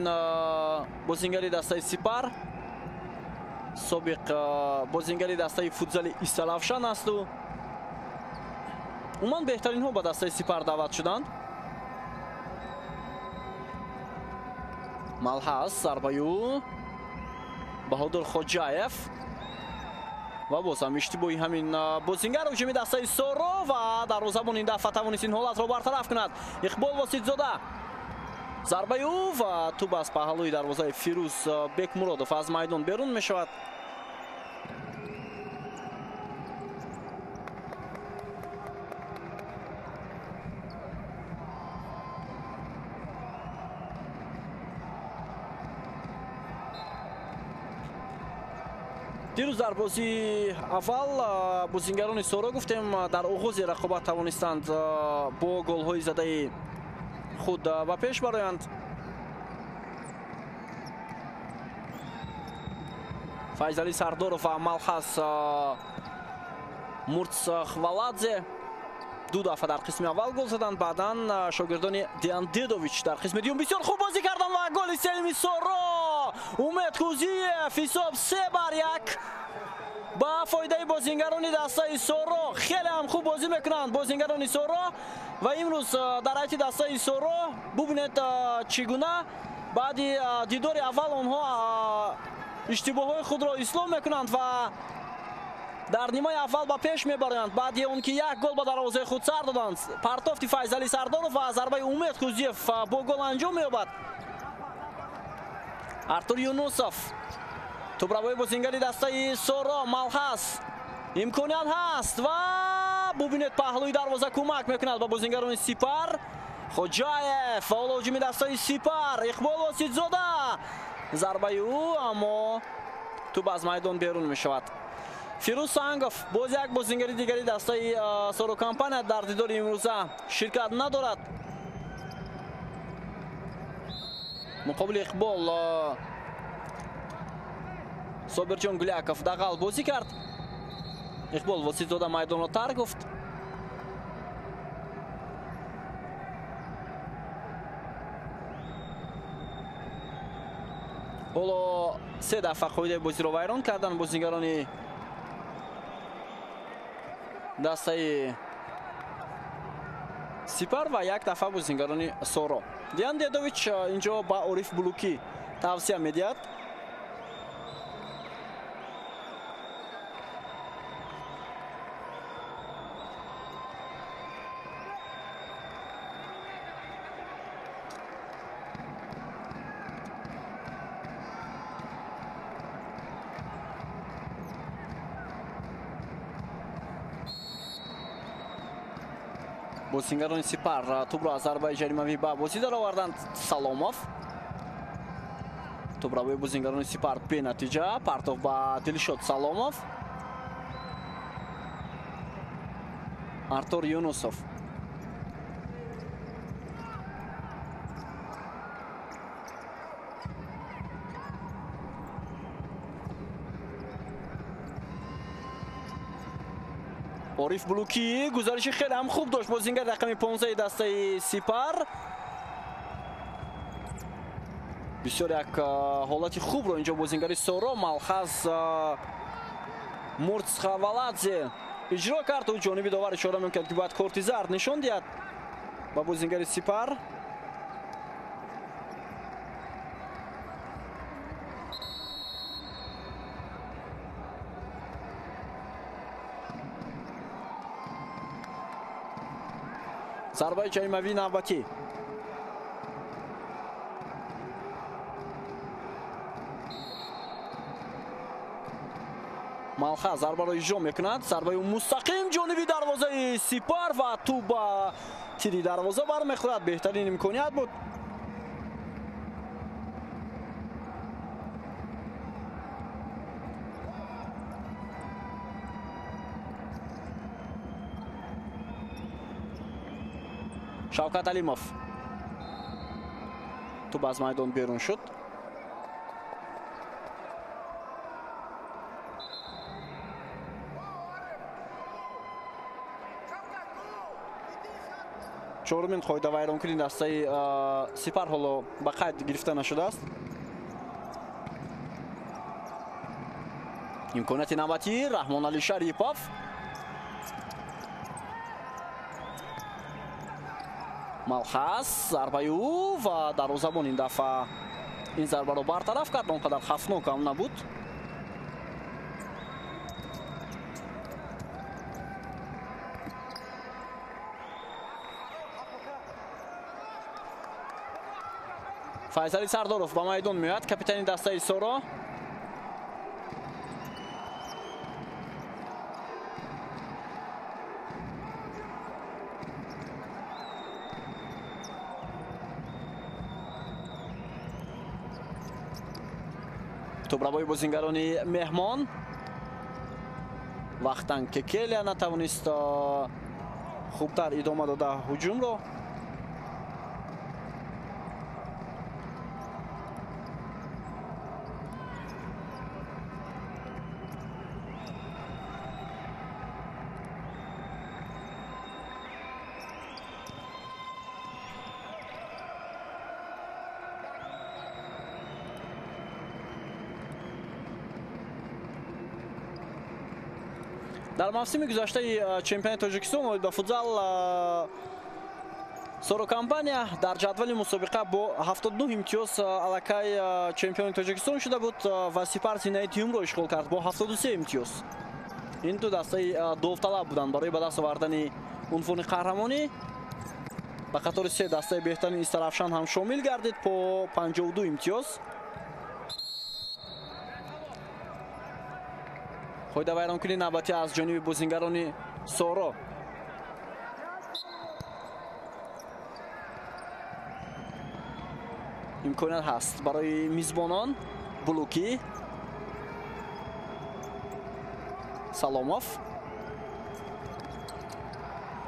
бозингари дастаи Сипар, собиқ бозингари дастаи футзали Исталавшан асту. Умуман беҳтаринҳо ба дастаи Сипар даъват шуданд. Малҳас, зарбаи ӯ, Баҳодур Хоҷаев ва боз ҳам иштибоҳи ҳамин бозингар. Ҳуҷуми дастаи Соро ва дарвозабон ин дафъа тавонист ин ҳолатро бартараф кунад. Иқбол Воситзода, зарбаи ӯ ва тӯб аз паҳлӯи дарвозаи Фирӯз Бекмуродов аз майдон берун мешавад. Дирӯз дар бозии аввал бозингарони Соро, гуфтем, дар оғози рақобат тавонистанд бо голҳои задаи худ ба пеш бароянд. Файзали Сардоров ва Малхас Мурцхваладзе ду дафъа дар қисми аввал гол заданд. Баъдан шогирдони Диан Дедович дар қисми дуюм бисёр хуб бозӣ карданд ва голи сеюми Соро, Умед Кузиев, ҳисоб 3-1 ба фоидаи бозингарони дастаи Соро. Хеле ҳам хуб бозӣ мекунанд бозингарони Соро ва имрӯз дар ҳайати дастаи Соро бубинед чӣ гуна баъди дидори аввал онҳо иштибоҳҳои худро ислоҳ мекунанд ва дар нимаи аввал ба пеш мебаранд. Баъди он ки як гол ба дарвозаи худ сар доданд, партофти Файзали Сардоров ва зарбаи Умед Кузиев бо гол анҷом меёбад. Артур Юнусов, тӯбравои бозингари дастаи Соро, Малхас, имконият ҳаст ва бубинед паҳлӯи дарвоза кӯмак мекунад ба бозингарони Сипар. Хоҷаев, фаъол ҳуҷуми дастаи Сипар, Иқбол Воситзода, зарбаи ӯ, аммо тӯб аз майдон берун мешавад. Фирӯз Сангов, боз як бозингари дигари дастаи Соро компания дар дидори имрӯза ширкат надорад. Муқобили Иқбол Собирҷон Гуляков дағал бозӣ кард. Иқбол Воситзода майдонро тарк гуфт. Ҳоло се дафъа қоидаи бозиро вайрон карданд бозингарони Дастаи Сипар ва як дафъа бозингарони Соро. Диан Дедович инҷо ба Ориф Булукӣ тавсия медиҳад. Бозингарони Сипар тӯбро аз зарбаи ҷаримавӣ ба бозӣ дароварданд. Саломов тӯбравои бозингарони Сипар бенатиҷа. Партов ба Дилшод Саломов. Артур Юнусов. Ориф Булукӣ гузариши хеле ҳам хуб дошт. Бозингар рақами 15 дастаи Сипар. Бисёр як ҳолати хубро инҷо бозингари Соро Малхаз Мурцхаваладзе иҷро кард. Ӯ ҷониби довар ишора мекард, ки бояд корти зард нишон диҳад ба бозингари Сипар. Зарбаи ҷаримавии навбатӣ. Малха зарбаро иҷро мекунад. Зарбаи мустақим ҷониби дарвозаи Сипар ва тӯб ба тири дарвоза бармехӯрад. Беҳтарин имконият буд. Шавкат Алимов. Тӯб аз майдон берун шуд. Чорумин қоидавайронкунии дастаи Сипар ҳоло ба қайд гирифта нашудааст. Имконияти навбатӣ Раҳмонали Шарипов. Малхаз зарбаи ӯ ва дарвозабон ин дафъа ин зарбаро бартараф кард. Он қадар хавфнок ҳам набуд. Файзали Сардоров ба майдон меояд, капитани дастаи Соро. Тӯбравои бозингарони меҳмон. Вахтанг Кекелия натавонист хубтар идома дода ҳуҷумро. Дар мавсими гузаштаи чемпионати Тоҷикистон оид ба футзал Соро компания дар ҷадвали мусобиқа бо 79 имтиёз аллакай чемпиони Тоҷикистон шуда буд ва Сипар зинаи дуюмро ишғол кард бо 73 имтиёз. Ин ду дастаи довталаб буданд барои ба даст овардани унвони қаҳрамонӣ. Ба қатори се дастаи беҳтарин Истарафшан ҳам шомил гардид бо 52 имтиёз. Қоидавайронкунии навбатӣ аз ҷониби бозингарони Соро. Имконият ҳаст барои мизбонон. Булукӣ, Саломов.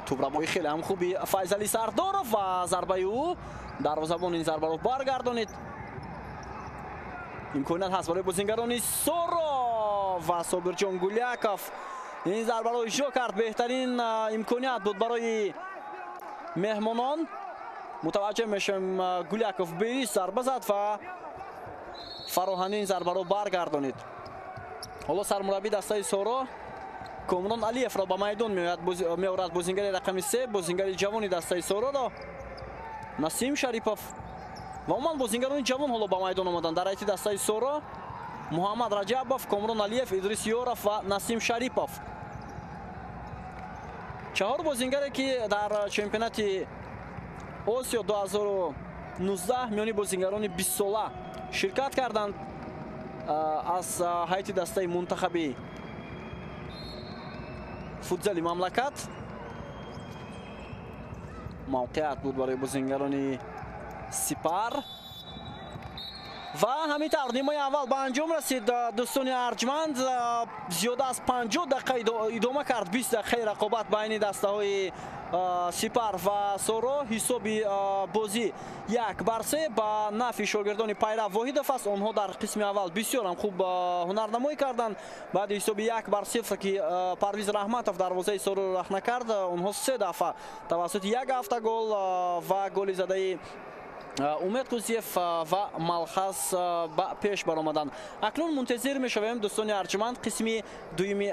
Тӯбрабои хеле ҳам хуби Файзали Сардоров ва зарбаи ӯ. Дарвозабон ин зарбаро баргардонид. Имконият ҳаст барои бозингарони Соро ва Собирҷон Гуляков ин зарбаро иҷро кард. Беҳтарин имконият буд барои меҳмонон. Мутаваҷҷеҳ мешавем, Гуляков беист зарба зад ва Фароҳанӣ ин зарбаро баргардонид. Ҳоло сармураббии дастаи Соро Комрон Алиевро ба майдон меорад, бозингари рақами 3, бозингари ҷавони дастаи Сороро Насим Шарипов. Ва умуман бозингарони ҷавон ҳоло ба майдон омаданд. Дар ҳайати дастаи Соро Муҳаммад Раҷабов, Комрон Алиев, Идрис Ёров ва Насим Шарипов. 4 бозингаре ки дар чемпионати Осиё 2019 миёни бозингарони 20 сола ширкат карданд аз ҳайати дастаи мунтахаби футзали мамлакат. Мавқеият буд барои бозингарони Сипар. Ва ҳамин тавр нимаи аввал ба анҷом расид. Дӯстони арҷманд, зиёда аз 50 дақиқа идома кард 20 дақиқаи рақобат байни дастаҳои Сипар ва Соро. Ҳисоби бозӣ 1-3 ба нафъи шогирдони Пайрав Воҳидов аст. Онҳо дар қисми аввал бисёр ҳам хуб ҳунарнамоӣ карданд. Баъди ҳисоби 1-0 ки Парвиз Раҳматов дарвозаи Сороро рахна кард, онҳо 3 дафъа тавассути як автогол ва голи задаи Умед Қузиев ва Малхаз ба пеш баромаданд. Акнун мунтазир мешавем, дӯстони арҷманд, қисми дуюми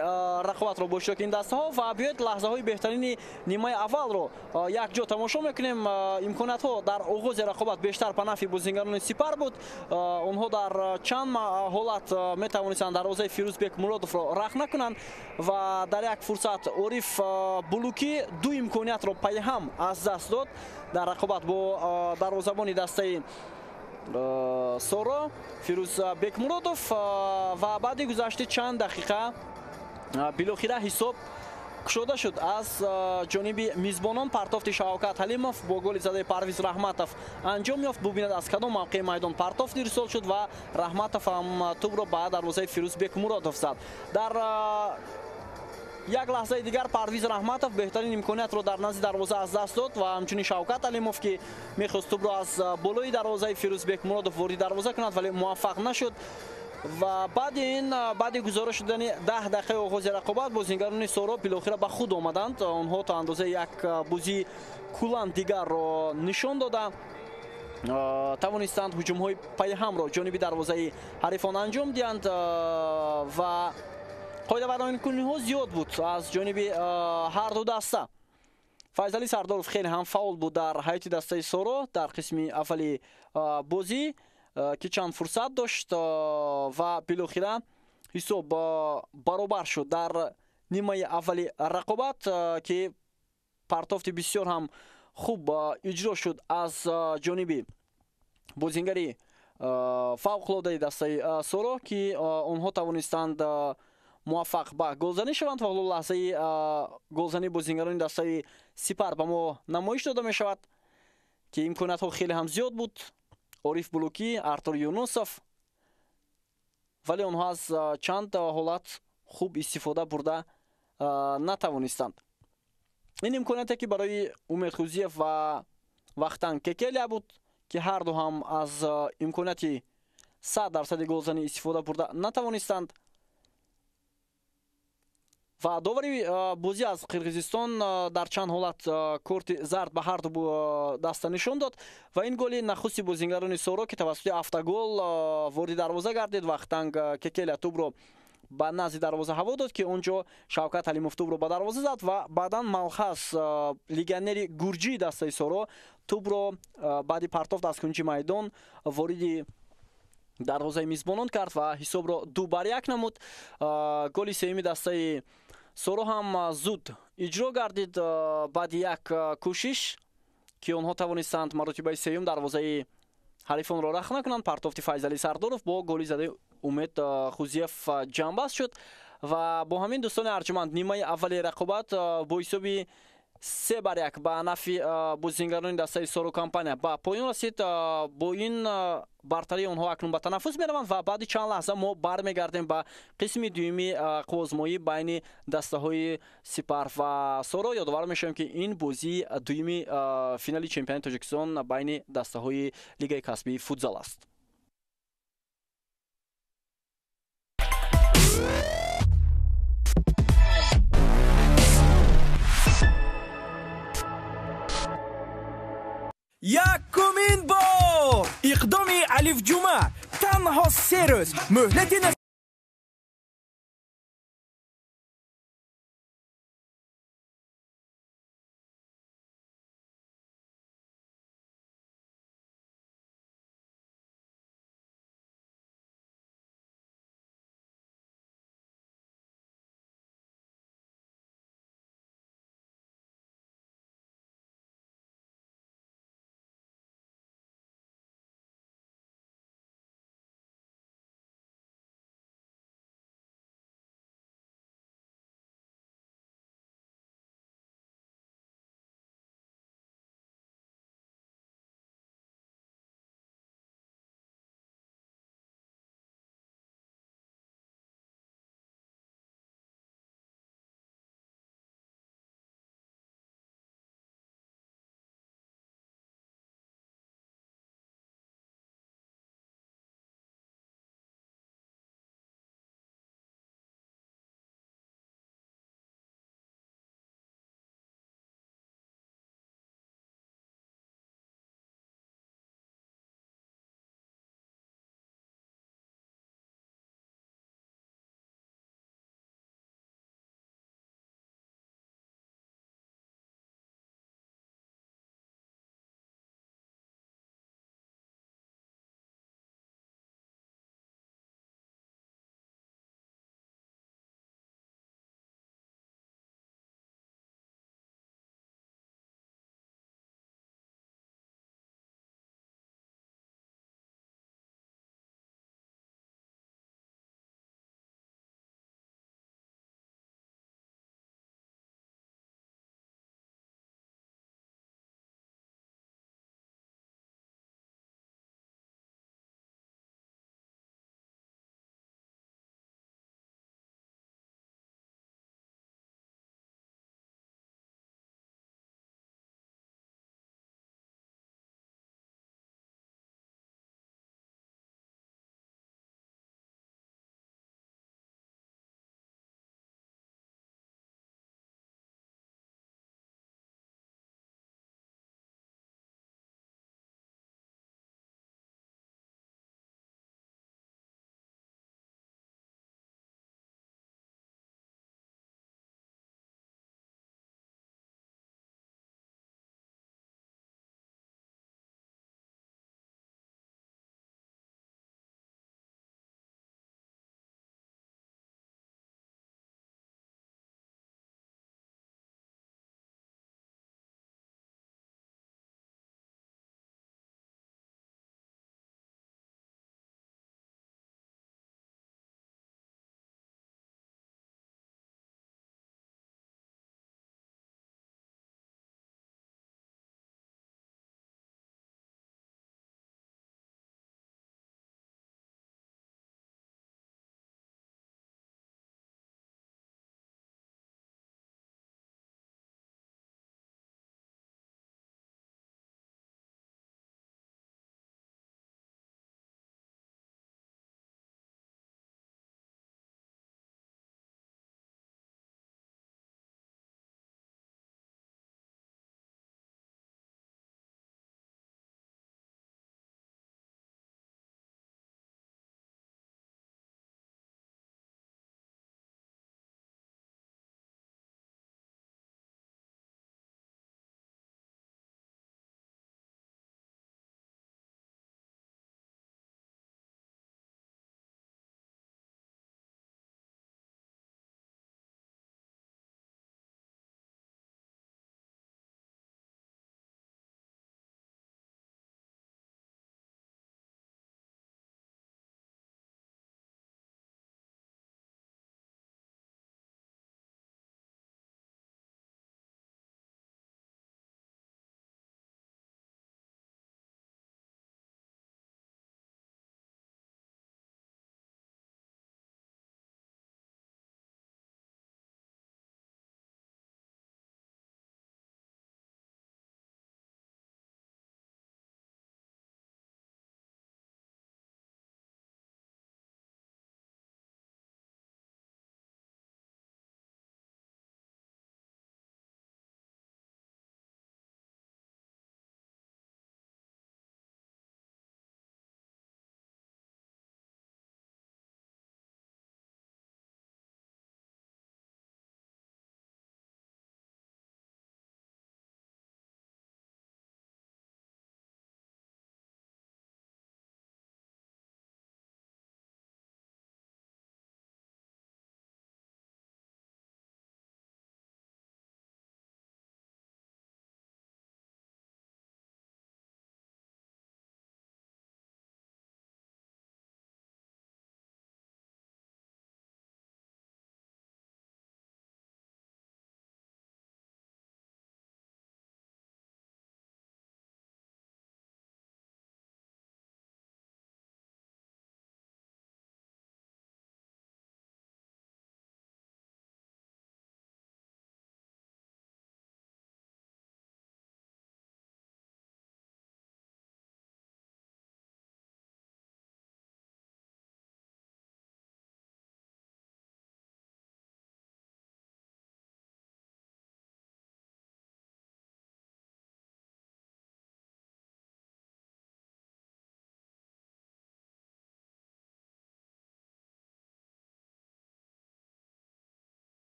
рақобатро бо иштироки ин дастаҳо ва биёед лаҳзаҳои беҳтарини нимаи аввалро якҷо тамошо мекунем. Имкониятҳо дар оғози рақобат бештар ба нафъи бозингарони Сипар буд. Онҳо дар чанд ҳолат метавонистанд дарвозаи Фирӯзбек Муродовро рахна кунанд ва дар як фурсат Ориф Булукӣ 2 имкониятро пайҳам аз даст дод дар рақобат бо дарвозабони дастаи Соро Фирӯз Бекмуродов. Ва баъди гузашти чанд дақиқа билохира ҳисоб кушода шуд аз ҷониби мизбонон. Партофти Шавкат Ҳалимов бо голи задаи Парвиз Раҳматов анҷом ёфт. Бубинад аз кадом мавқеи майдон партофт ирсол шуд ва Раҳматов ҳам тӯбро ба дарвозаи Фирӯз Бекмуродов зад. Дар як лаҳзаи дигар Парвиз Раҳматов беҳтарин имкониятро дар назди дарвоза аз даст дод ва ҳамчунин Шавкат Алимов, ки мехост тӯбро аз болои дарвозаи Фирӯз Бекмуродов вориди дарвоза кунад, вале муваффақ нашуд. Ва баъди ин, баъди гузориш шудани 10 дақиқаи оғози рақобат, бозингарони Соро билохира ба худ омаданд. Онҳо то андозаи як бозии куллан дигарро нишон дода тавонистанд ҳуҷумҳои пайҳамро ҷониби дарвозаи ҳарифон анҷом диҳанд ва қоидавайронкуниҳо зиёд буд аз ҷониби ҳар ду даста. Файзалӣ Сардоров хеле ҳам фаъол буд дар ҳайати дастаи Соро дар қисми аввали бозӣ, ки чанд фурсат дошт ва билохира ҳисоб баробар шуд дар нимаи аввали рақобат, ки партофти бисёр ҳам хуб иҷро шуд аз ҷониби бозингари фавқулодаи дастаи Соро, ки онҳо тавонистанд муваффақ ба голзанӣ шаванд. Ва ҳоло лаҳзаи голзании бозингарони дастаи Сипар ба мо намоиш дода мешавад, ки имкониятҳо хеле ҳам зиёд буд. Ориф Булукӣ, Артур Юнусов, вале онҳо аз чанд ҳолат хуб истифода бурда натавонистанд. Ин имконияте ки барои Умед Хузиев ва Вахтанг Кекелия буд, ки ҳар ду ҳам аз имконияти 100% голзанӣ истифода бурда натавонистанд. Ва довари бозӣ аз Қирғизистон дар чанд ҳолат корти зард ба ҳар ду даста нишон дод ва ин голи нахусти бозингарони Соро, ки тавассути автогол вориди дарвоза гардид. Вахтанг Кекелия тӯбро ба назди дарвоза ҳаво дод, ки он ҷо Шавкат Ҳалимов тӯбро ба дарвоза зад ва баъдан Малхаз, легионери гурҷии дастаи Соро, тӯбро баъди партофт аз кунҷи майдон вориди дарвозаи мизбонон кард ва ҳисобро 2-1 намуд. Голи сеюми дастаи Соро ҳам зуд иҷро гардид баъди як кӯшиш, ки онҳо тавонистанд маротибаи сеюм дарвозаи ҳарифонро рахна кунанд. Партофти Файзалӣ Сардоров бо голи задаи Умед Хузиев ҷамъбаст шуд ва бо ҳамин, дӯстони арҷманд, нимаи аввали рақобат бо ҳисоби 3-1 ба нафъи бозингарони дастаи Соро компания ба поён расид. Бо ин бартарии онҳо акнун ба танаффус мераванд ва баъди чанд лаҳза мо бармегардем ба қисми дуюми қувозмоӣ байни дастаҳои Сипар ва Соро. Ёдовар мешавем, ки ин бозии дуюми финали чемпионати Тоҷикистон байни дастаҳои лигаи касбии футзал аст. Якумин бор иқдоми Алиф Ҷума танҳо 3 рӯз муҳлати.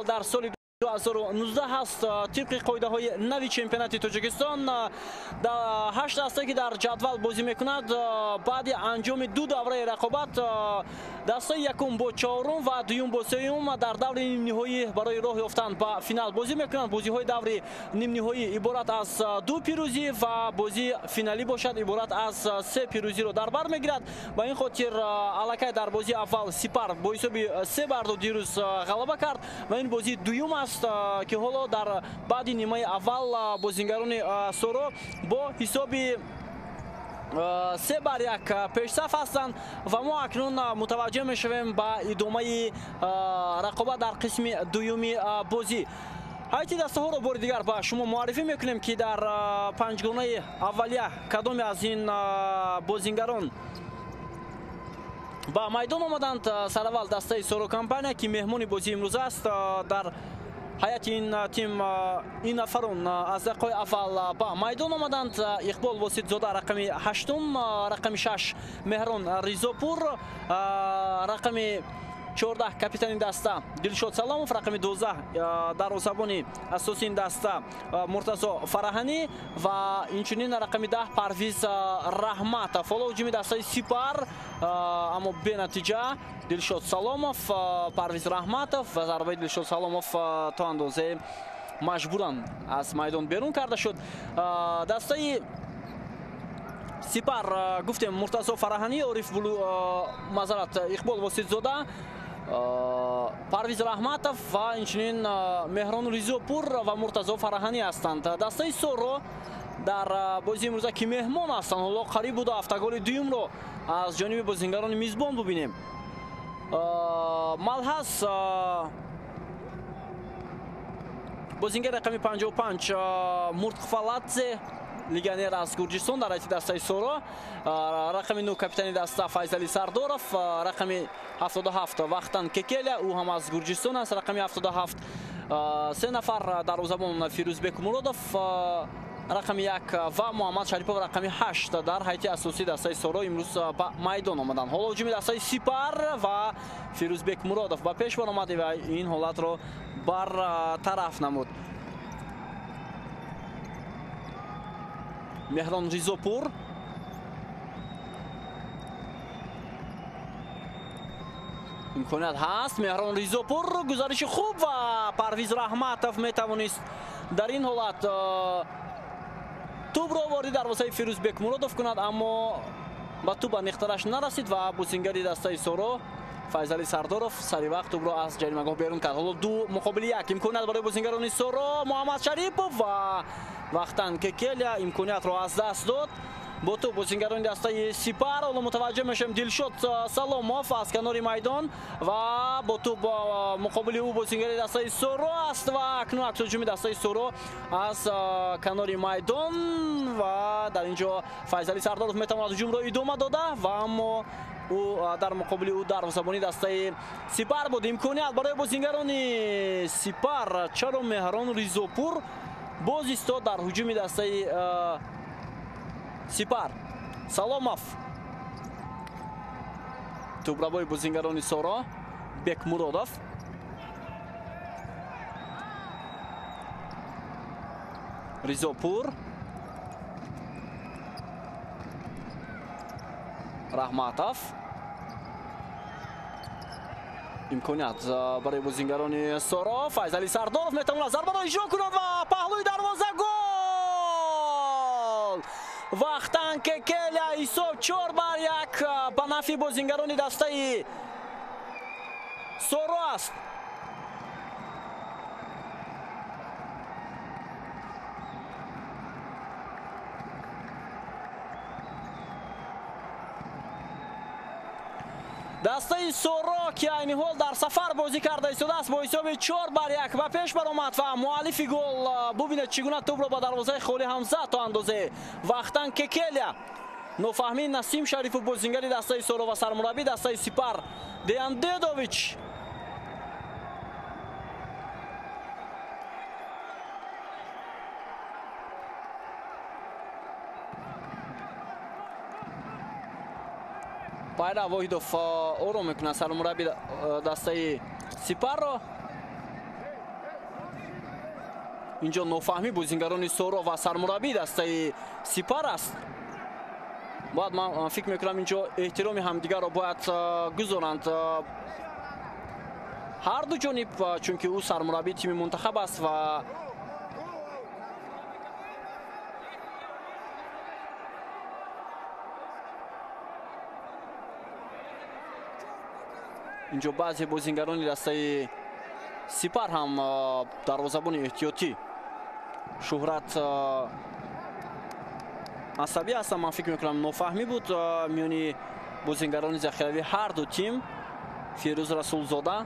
Дар соли 2019 ҳаст. Тибқи қоидаҳои нави чемпионати Тоҷикистон, дар 8 дастае ки дар ҷадвал бозӣ мекунад, баъди анҷоми ду давраи рақобат дастаи якум бо чорум ва дуюм бо сеюм дар даври нимниҳоӣ барои роҳ ёфтан ба финал бозӣ мекунанд. Бозиҳои даври нимниҳоӣ иборат аз ду пирӯзӣ ва бозии финалӣ бошад иборат аз се пирӯзиро дар бар мегирад. Ба ин хотир аллакай дар бозии аввал Сипар бо ҳисоби 3-2 дирӯз ғалаба кард ва ин бозии дуюм аст ки ҳоло дар баъди нимаи аввал бозингарони Соро бо ҳисоби 3-1 пешсаф ҳастанд ва мо акнун мутаваҷҷеҳ мешавем ба идомаи рақобат дар қисми дуюми бозӣ. Ҳайати дастаҳоро бори дигар ба шумо муаррифӣ мекунем ки дар панҷгонаи аввалия кадоме аз ин бозингарон ба майдон омаданд. Сараввал дастаи Соро компания ки меҳмони бозии имрӯз аст. Дар ҳайати ин тим ин нафарон аз дақиқаи аввал ба майдон омаданд. Иқбол Воситзода рақами 8, рақами 6 Меҳрон Ризопур, рақами 14 капитани даста Дилшод Саломов, рақами 12 дарвозабони асосии ин даста Муртазо Фараҳанӣ ва инчунин рақами 10 Парвиз Раҳматов. Ҳоло ҳуҷуми дастаи Сипар, аммо бенатиҷа. Дилшод Саломов, Парвиз Раҳматов ва зарбаи Дилшод Саломов то андозе маҷбуран аз майдон берун карда шуд. Дастаи Сипар гуфтем Муртазо Фараҳанӣ, Ориф мазарат Иқбол Воситзода, Парвиз Раҳматов ва инчунин Меҳрон Ризопур ва Муртазо Фараҳанӣ ҳастанд. Дастаи Соро дар бозии имрӯза ки меҳмон ҳастанд, ҳоло қариб буда автоголи дуюмро аз ҷониби бозингарони мизбон бубинем. Малҳас бозингар рақами 55 Муртхваладзе, легионер аз Гурҷистон дар ҳайати дастаи Соро, рақами 9 капитани даста Файзали Сардоров, рақами 77 Вахтан Кекеля, ӯ ҳам аз Гурҷистон аст, рақами 77. Се нафар дарвозабон Фирӯзбек Муродов рақами 1 ва Муҳаммад Шарипов рақами 8 дар ҳайати асосии дастаи Соро имрӯз ба майдон омаданд. Ҳоло ҳуҷуми дастаи Сипар ва Фирӯзбек Муродов ба пеш баромад ва ин ҳолатро бартараф намуд. Меҳрон Ризопур имконият ҳаст. Меҳрон Ризопур гузариши хуб ва Парвиз Раҳматов метавонист дар ин ҳолат тӯбро вориди дарвозаи Фирӯзбек Муродов кунад, аммо ба тӯб аниқтараш нарасид ва бозингари дастаи Соро Файзали Сардоров сари вақт тӯбро аз ҷаримагоҳ берун кард. Ҳоло 2-1 имконият барои бозингарони Соро. Муҳаммад Шарипов ва Вахтан Кекеля имкониятро аз даст дод. Бо тӯб бозингарони дастаи Сипар. Ҳоло мутаваҷҷеҳ мешавем Дилшод Саломов аз канори майдон ва бо тӯб муқобили ӯ бозингари дастаи Соро аст ва акнун аксҳуҷуми дастаи Соро аз канори майдон ва дар ин ҷо Файзали Сардоров метавонад ҳуҷумро идома дода ва аммо ӯ дар муқобили ӯ дарвозабони дастаи Сипар буд. Имконият барои бозингарони Сипар. Чаро Меҳрон Ризопур боз истод дар ҳуҷуми дастаи Сипар? Саломов тӯбрабои бозингарони Соро, Бекмуродов Ризопур, Раҳматов. Имконият барои бозингарони Соро. Файзали Сардоров метавонад зарбаро иҷро кунад ва паҳлӯи дарвоза гол! Вахтан Кекеля, ҳисоб 4-1 ба нафъи бозингарони дастаи Соро аст. Дастаи Соро ки айни ҳол дар сафар бозӣ карда истодааст бо ҳисоби 4-1 ба пеш баромад ва муаллифи гол бубинед чӣ гуна тӯбро ба дарвозаи холӣ ҳам зад то андозе. Вахтан Кекеля. Нофаҳмии Насим Шарипов бозингари дастаи Соро ва сармураббии дастаи Сипар Деян Дедович. Пайра Воҳидов ором мекунад сармурабби дастаи Сипарро. Инҷо нофаҳмӣ бозингарони Соро ва сармураббии дастаи Сипар аст. Бояд ман фикр мекунам инҷо эҳтироми ҳамдигарро бояд гузоранд ҳар ду ҷониб, чунки ӯ сармураббии тими мунтахаб аст ва инҷо баъзе бозингарони дастаи Сипар ҳам дарвозабони эҳтиётӣ Шуҳрат асабӣ ҳастанд. Ман фикр мекунам нофаҳмӣ буд миёни бозингарони захиравӣ ҳар ду тим. Фирӯз Расулзода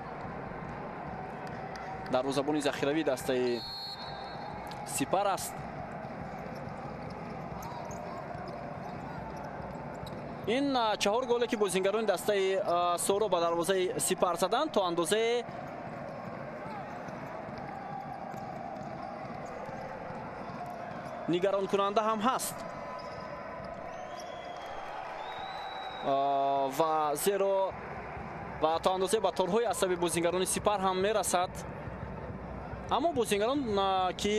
дарвозабони захиравии дастаи Сипар аст. Ин 4 голе ки бозингарони дастаи Соро ба дарвозаи Сипар заданд, то андозае нигаронкунанда ҳам ҳаст ва зеро ва то андозае ба торҳои асаби бозингарони Сипар ҳам мерасад. Аммо бозингарон ки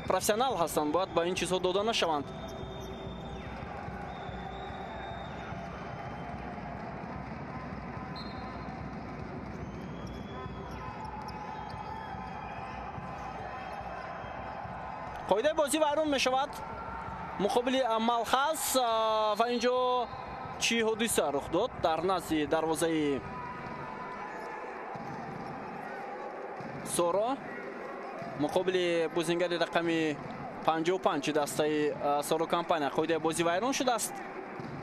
профессионал ҳастанд, бояд ба ин чизҳо дода нашаванд. Қоидаи бозӣ вайрон мешавад муқобили Малхаз ва инҷо чӣ ҳодиса рух дод дар назди дарвозаи Соро муқобили бозингари рақами 55 дастаи Соро компания. Қоидаи бозӣ вайрон шудааст.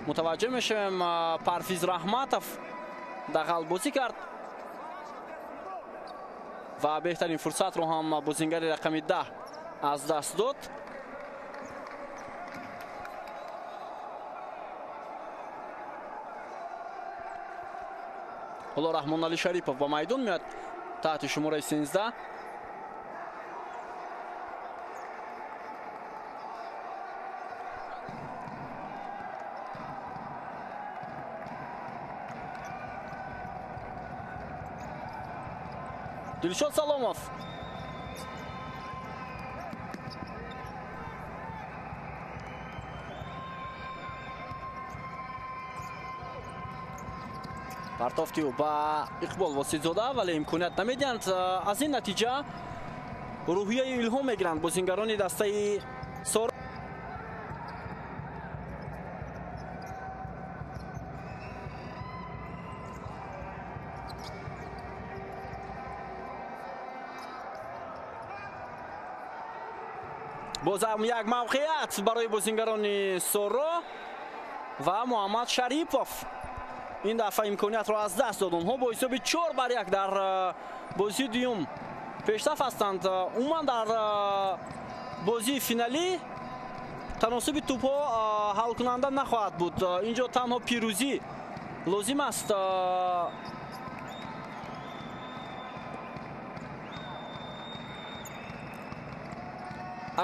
Мутаваҷҷӯҳ мешавем, Парвиз Раҳматов дағал бозӣ кард ва беҳтарин фурсатро ҳам бозингари рақами 10 аз даст дод. Ҳоло Раҳмонали Шарипов ба майдон меояд таҳти шумораи 13. Дилшод Саломов. Партофти ӯ ба Иқбол Воситзода, вале имконият намедиҳанд. Аз ин натиҷа рӯҳияи илҳом мегиранд бозингарони дастаи Соро. Бозам як мавқеият барои бозингарони Соро ва Муҳаммад Шарипов ин дафъа имкониятро аз даст дод. Онҳо бо ҳисоби 4-1 дар бозии дуюм пешсаф ҳастанд. Умуман дар бозии финалӣ таносуби тӯбҳо ҳалкунанда нахоҳад буд. Инҷо танҳо пирӯзӣ лозим аст.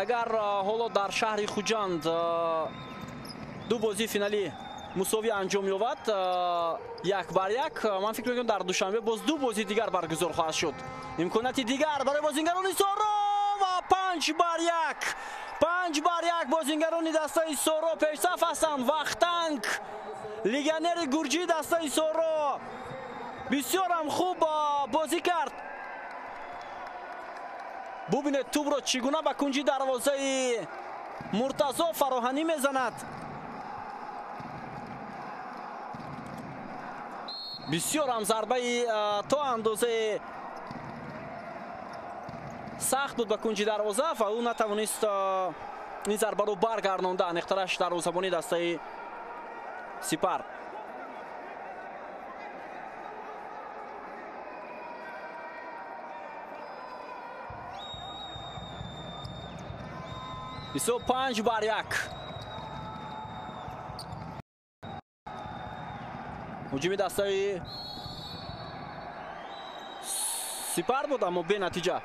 Агар ҳоло дар шаҳри Хуҷанд ду бозии финалӣ мусовӣ анҷом ёбад 1-1, ман фикр мекунам дар Душанбе боз ду бозии дигар баргузор хоҳад шуд. Имконияти дигар барои бозингарони Соро ва 5-1. 5-1 бозингарони дастаи Соро пешсаф ҳастанд. Вахтанг, легионери гурҷии дастаи Соро, бисёр ҳам хуб бозӣ кард. Бубинед тӯбро чӣ гуна ба кунҷи дарвозаи Муртазо фароҳанӣ мезанад. Бисёр ҳам зарбаи то андозаи сахт буд ба кунҷи дарвоза ва ӯ натавонист ин зарбаро баргардонда. Аниқтараш дарвозабони дастаи Сипар. Ҳисоб 5-1. Ҳуҷуми дастаи Сипар буд, аммо бенатиҷа.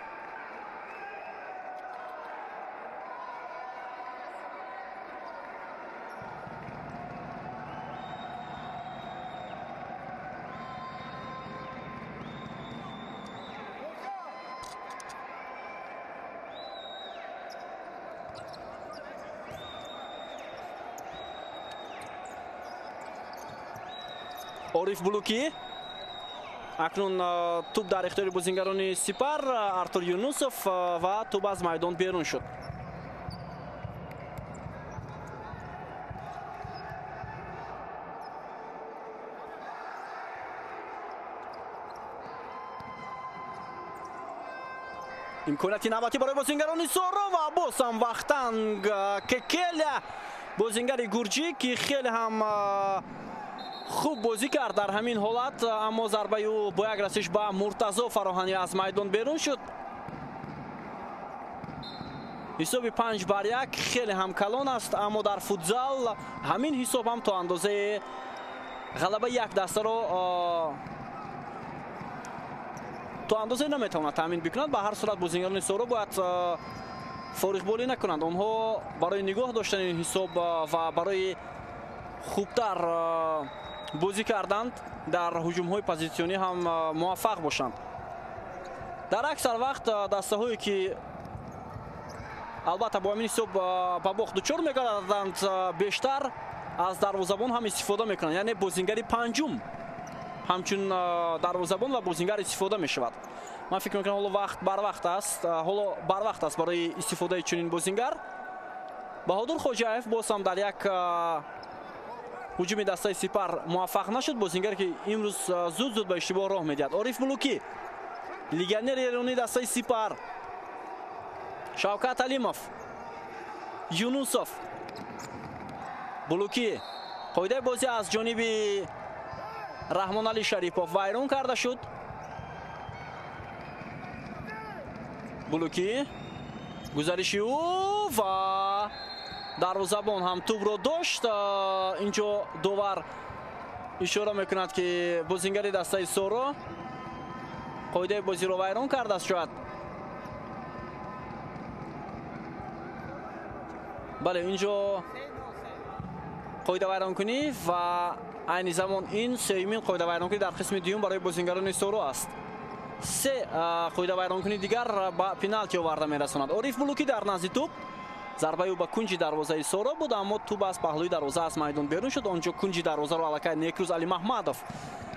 Ориф Булукӣ. Акнун тӯб дар ихтиёри бозингарони Сипар, Артур Юнусов ва тӯб аз майдон берун шуд. Имконияти навбатӣ барои бозингарони Соро ва боз ҳам Вахтанг Кекеля, бозингари гурҷӣ, ки хеле ҳам хуб бозӣ кард дар ҳамин ҳолат, аммо зарбаи ӯ бо як расиш ба Муртазо Фароҳанӣ аз майдон берун шуд. Ҳисоби 5-1 хеле ҳам калон аст, аммо дар футзал ҳамин ҳисоб ҳам то андозаи ғалабаи як дастаро то андозае наметавонад таъмин бикунад. Ба ҳар сурат бозингарони Соро бояд фориғболӣ накунанд. Онҳо барои нигоҳ доштани ин ҳисоб ва барои хубтар бозӣ карданд дар ҳуҷумҳои позитсионӣ ҳам муваффақ бошанд. Дар аксар вақт дастаҳое ки албатта бо ҳамин ҳисоб ба бохт дучор мегарданд, бештар аз дарвозабон ҳам истифода мекунанд, яъне бозингари панҷум ҳамчун дарвозабон ва бозингар истифода мешавад. Ман фикр мекунам ҳоло вақт барвақт аст, ҳоло барвақт аст барои истифодаи чунин бозингар. Баҳодур Хоҷаев боз ҳам дар як ҳуҷуми дастаи Сипар муваффақ нашуд, бозингаре ки имрӯз зуд-зуд ба иштибоҳ роҳ медиҳад. Ориф Булукӣ, легионери эронии дастаи Сипар, Шавкат Алимов, Юнусов, Булукӣ. Қоидаи бозӣ аз ҷониби Раҳмонали Шарипов вайрон карда шуд. Булукӣ, гузариши ӯ ва дарвозабон ҳам тӯбро дошт. Инҷо довар ишора мекунад, ки бозингари дастаи Соро қоидаи бозиро вайрон кардааст. Шояд бале, инҷо қоидавайронкунӣ ва айни замон ин сеюмин қоидавайронкунӣ дар қисми дуюм барои бозингарони Соро аст. Се қоидавайронкунӣ дигар ба пеналти оварда мерасонад. Ориф Булукӣ дар назди тӯб, зарбаи ӯ ба кунҷи дарвозаи Соро буд, аммо тӯб аз паҳлӯи дарвоза аз майдон берун шуд. Он ҷо кунҷи дарвозаро аллакай Некрӯз Алимаҳмадов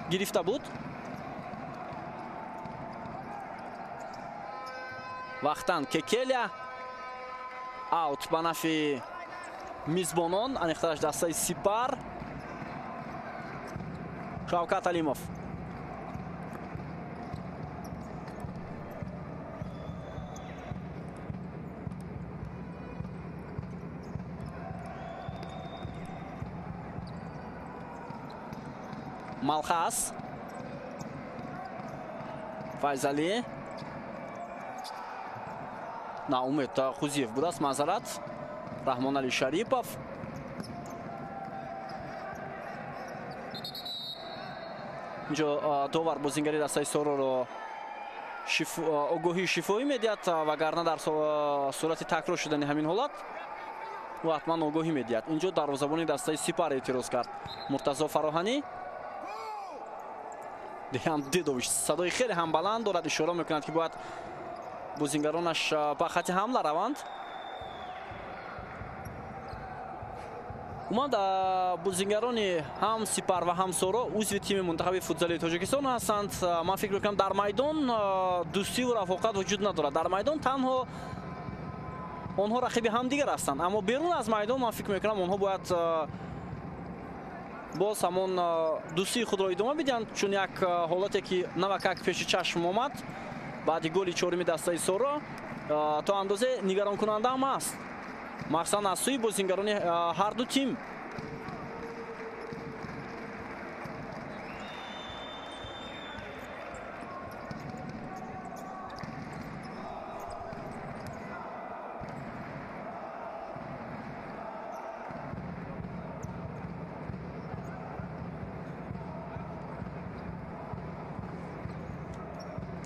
гирифта буд. Вахтанг Кекеля, аут ба нафи мизбонон, аниқтараш дастаи Сипар. Шавкат Алимов, Малхас, Файзалӣ, на Умед Хузиев будааст, маъзарат, Раҳмонали Шарипов. Инҷо довар бозингари дастаи Сороро огоҳии шифоӣ медиҳад, вагарна дар сурати такрор шудани ҳамин ҳолат ӯ ҳатман огоҳӣ медиҳад. Инҷо дарвозабони дастаи Сипар эътироз кард, Муртазо Фароҳанӣ. Деҳан Дедович садои хеле ҳам баланд дорад, ишора мекунад, ки бояд бозингаронаш ба хати ҳамла раванд. Умуман бозингарони ҳам Сипар ва ҳам Соро узви тими мунтахаби футзалии Тоҷикистон ҳастанд. Ман фикр мекунам дар майдон дӯстиву рафоқат вуҷуд надорад. Дар майдон танҳо онҳо рақиби ҳамдигар ҳастанд, аммо берун аз майдон ман фикр мекунам онҳо бояд боз ҳамон дӯстии худро идома бидиҳанд, чун як ҳолате ки навакак пеши чашм омад баъди голи чоруми дастаи Соро то андозе нигаронкунанда ҳам аст, махсусан аз сӯи бозингарони ҳар ду тим.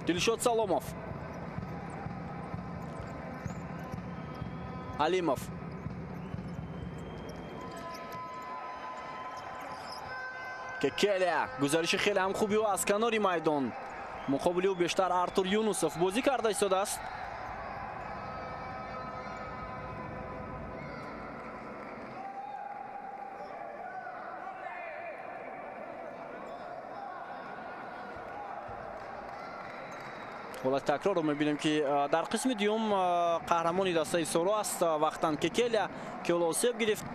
Дилшод Саломов, Алимов, Кекеля, гузариши хеле ҳам хуби ӯ аз канори майдон. Муқобили ӯ бештар Артур Юнусов бозӣ карда истодааст. Ҳолати такрорро мебинем, ки дар қисми дуюм қаҳрамони дастаи Соро аст Вахтанг Кекелия, ки ҳоло осеб гирифт.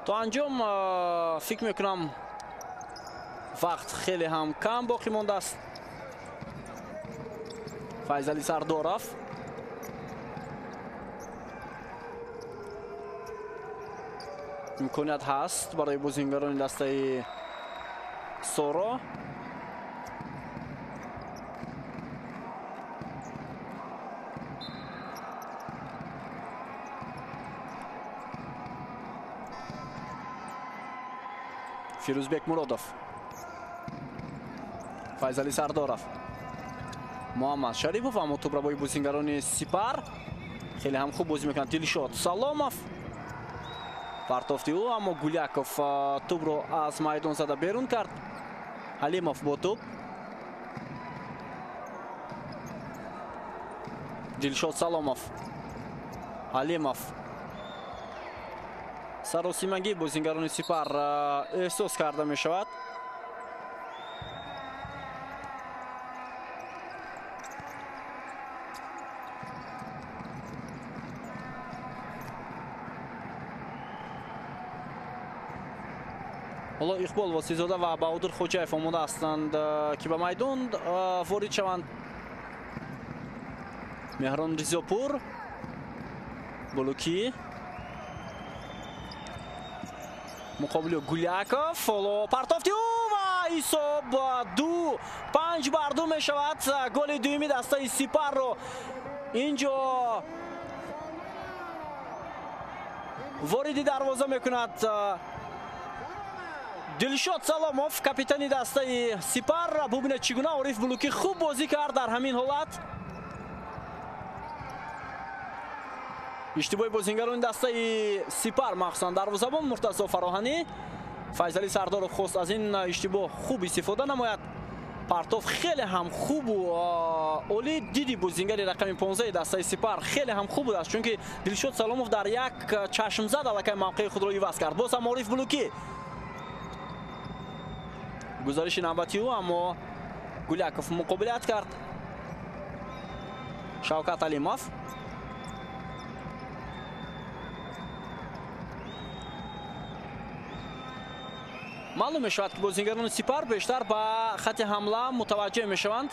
То анҷом фикр мекунам вақт хеле ҳам кам боқӣ мондааст. Файзали Сардоров имконият ҳаст барои бозингарони дастаи Соро. Фирӯзбек Муродов, Файзали Сардоров, Муҳаммад Шарипов, аммо тӯбрабои бозингарони Сипар хеле ҳам хуб бозӣ мекунанд. Дилшод Саломов партофти ӯ, аммо Гуляков тӯбро аз майдон зада берун кард. Ҳалимов бо тӯб. Дилшод Саломов, Ҳалимов. Саросимагии бозингарони Сипар эҳсос карда мешавад. Ҳоло Иқбол Восизода ва Баҳодур Хоҷаев омода ҳастанд, ки ба майдон ворид шаванд. Меҳрон Ризопур, Булукӣ муқобили Гуляков. Ҳоло партофти ӯ ва ҳисоб 2-5 мешавад. Голи дуюми дастаи Сипарро инҷо вориди дарвоза мекунад Дилшод Саломов, капитани дастаи Сипар. Бубинед, чӣ гуна Ориф Булукӣ хуб бозӣ кард дар ҳамин ҳолат. Иштибоҳи бозингарони дастаи Сипар, махсусан дарвозабон Муртазо Фароҳанӣ. Файзали Сардоров хост аз ин иштибоҳ хуб истифода намояд. Партоф хеле ҳам хубу олӣ. Диди бозингари рақами 15 дастаи Сипар хеле ҳам хуб будааст, чунки Дилшод Саломов дар як чашмзад аллакай мавқеи худро иваз кард. Боз ҳам Ориф Булукӣ, гузариши навбати ӯ, аммо Гуляков муқобилат кард. Шавкат Алимов, маълум мешавад, ки бозингарони Сипар бештар ба хати ҳамла мутаваҷҷеҳ мешаванд.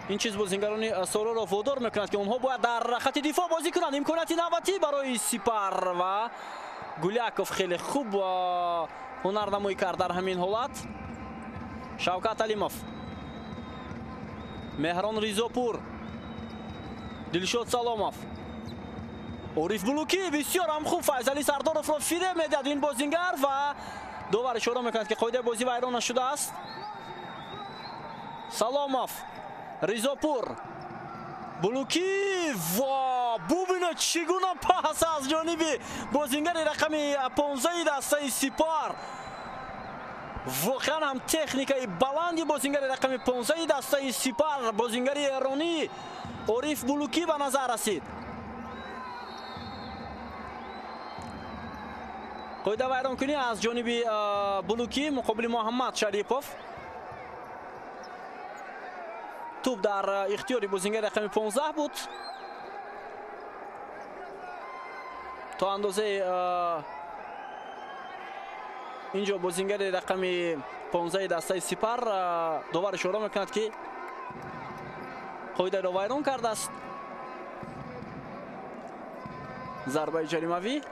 Ин чиз бозингарони Сороро водор мекунад, ки онҳо бояд дар хати дифоъ бозӣ кунанд. Имконияти навбатӣ барои Сипар ва Гуляков хеле хуб ҳунарнамоӣ кард дар ҳамин ҳолат. Шавкат Алимов, Меҳрон Ризопур, Дилшод Саломов, Ориф Булукӣ бисёр ҳам хуб Файзали Сардоровро фиреб медиҳад ин бозингар ва довар ишора мекунад, ки қоидаи бозӣ вайрон нашудааст. Саломов, Ризопур, Булукӣ ва бубинед, чӣ гуна пас аз ҷониби бозингари рақами 15 дастаи Сипар. Воқеан ҳам техникаи баланди бозингари рақами 15 дастаи Сипар, бозингари эронӣ Ориф Булукӣ ба назар расид. Қоида вайронкунӣ аз ҷониби Булукӣ муқобили Муҳаммад Шарипов. Тӯб дар ихтиёри бозингари рақами 15 буд. То андозаи инҷо бозингари рақами 15 дастаи Сипар довар ишора мекунад, ки қоидаро вайрон кардааст. Зарбаи ҷаримавӣ.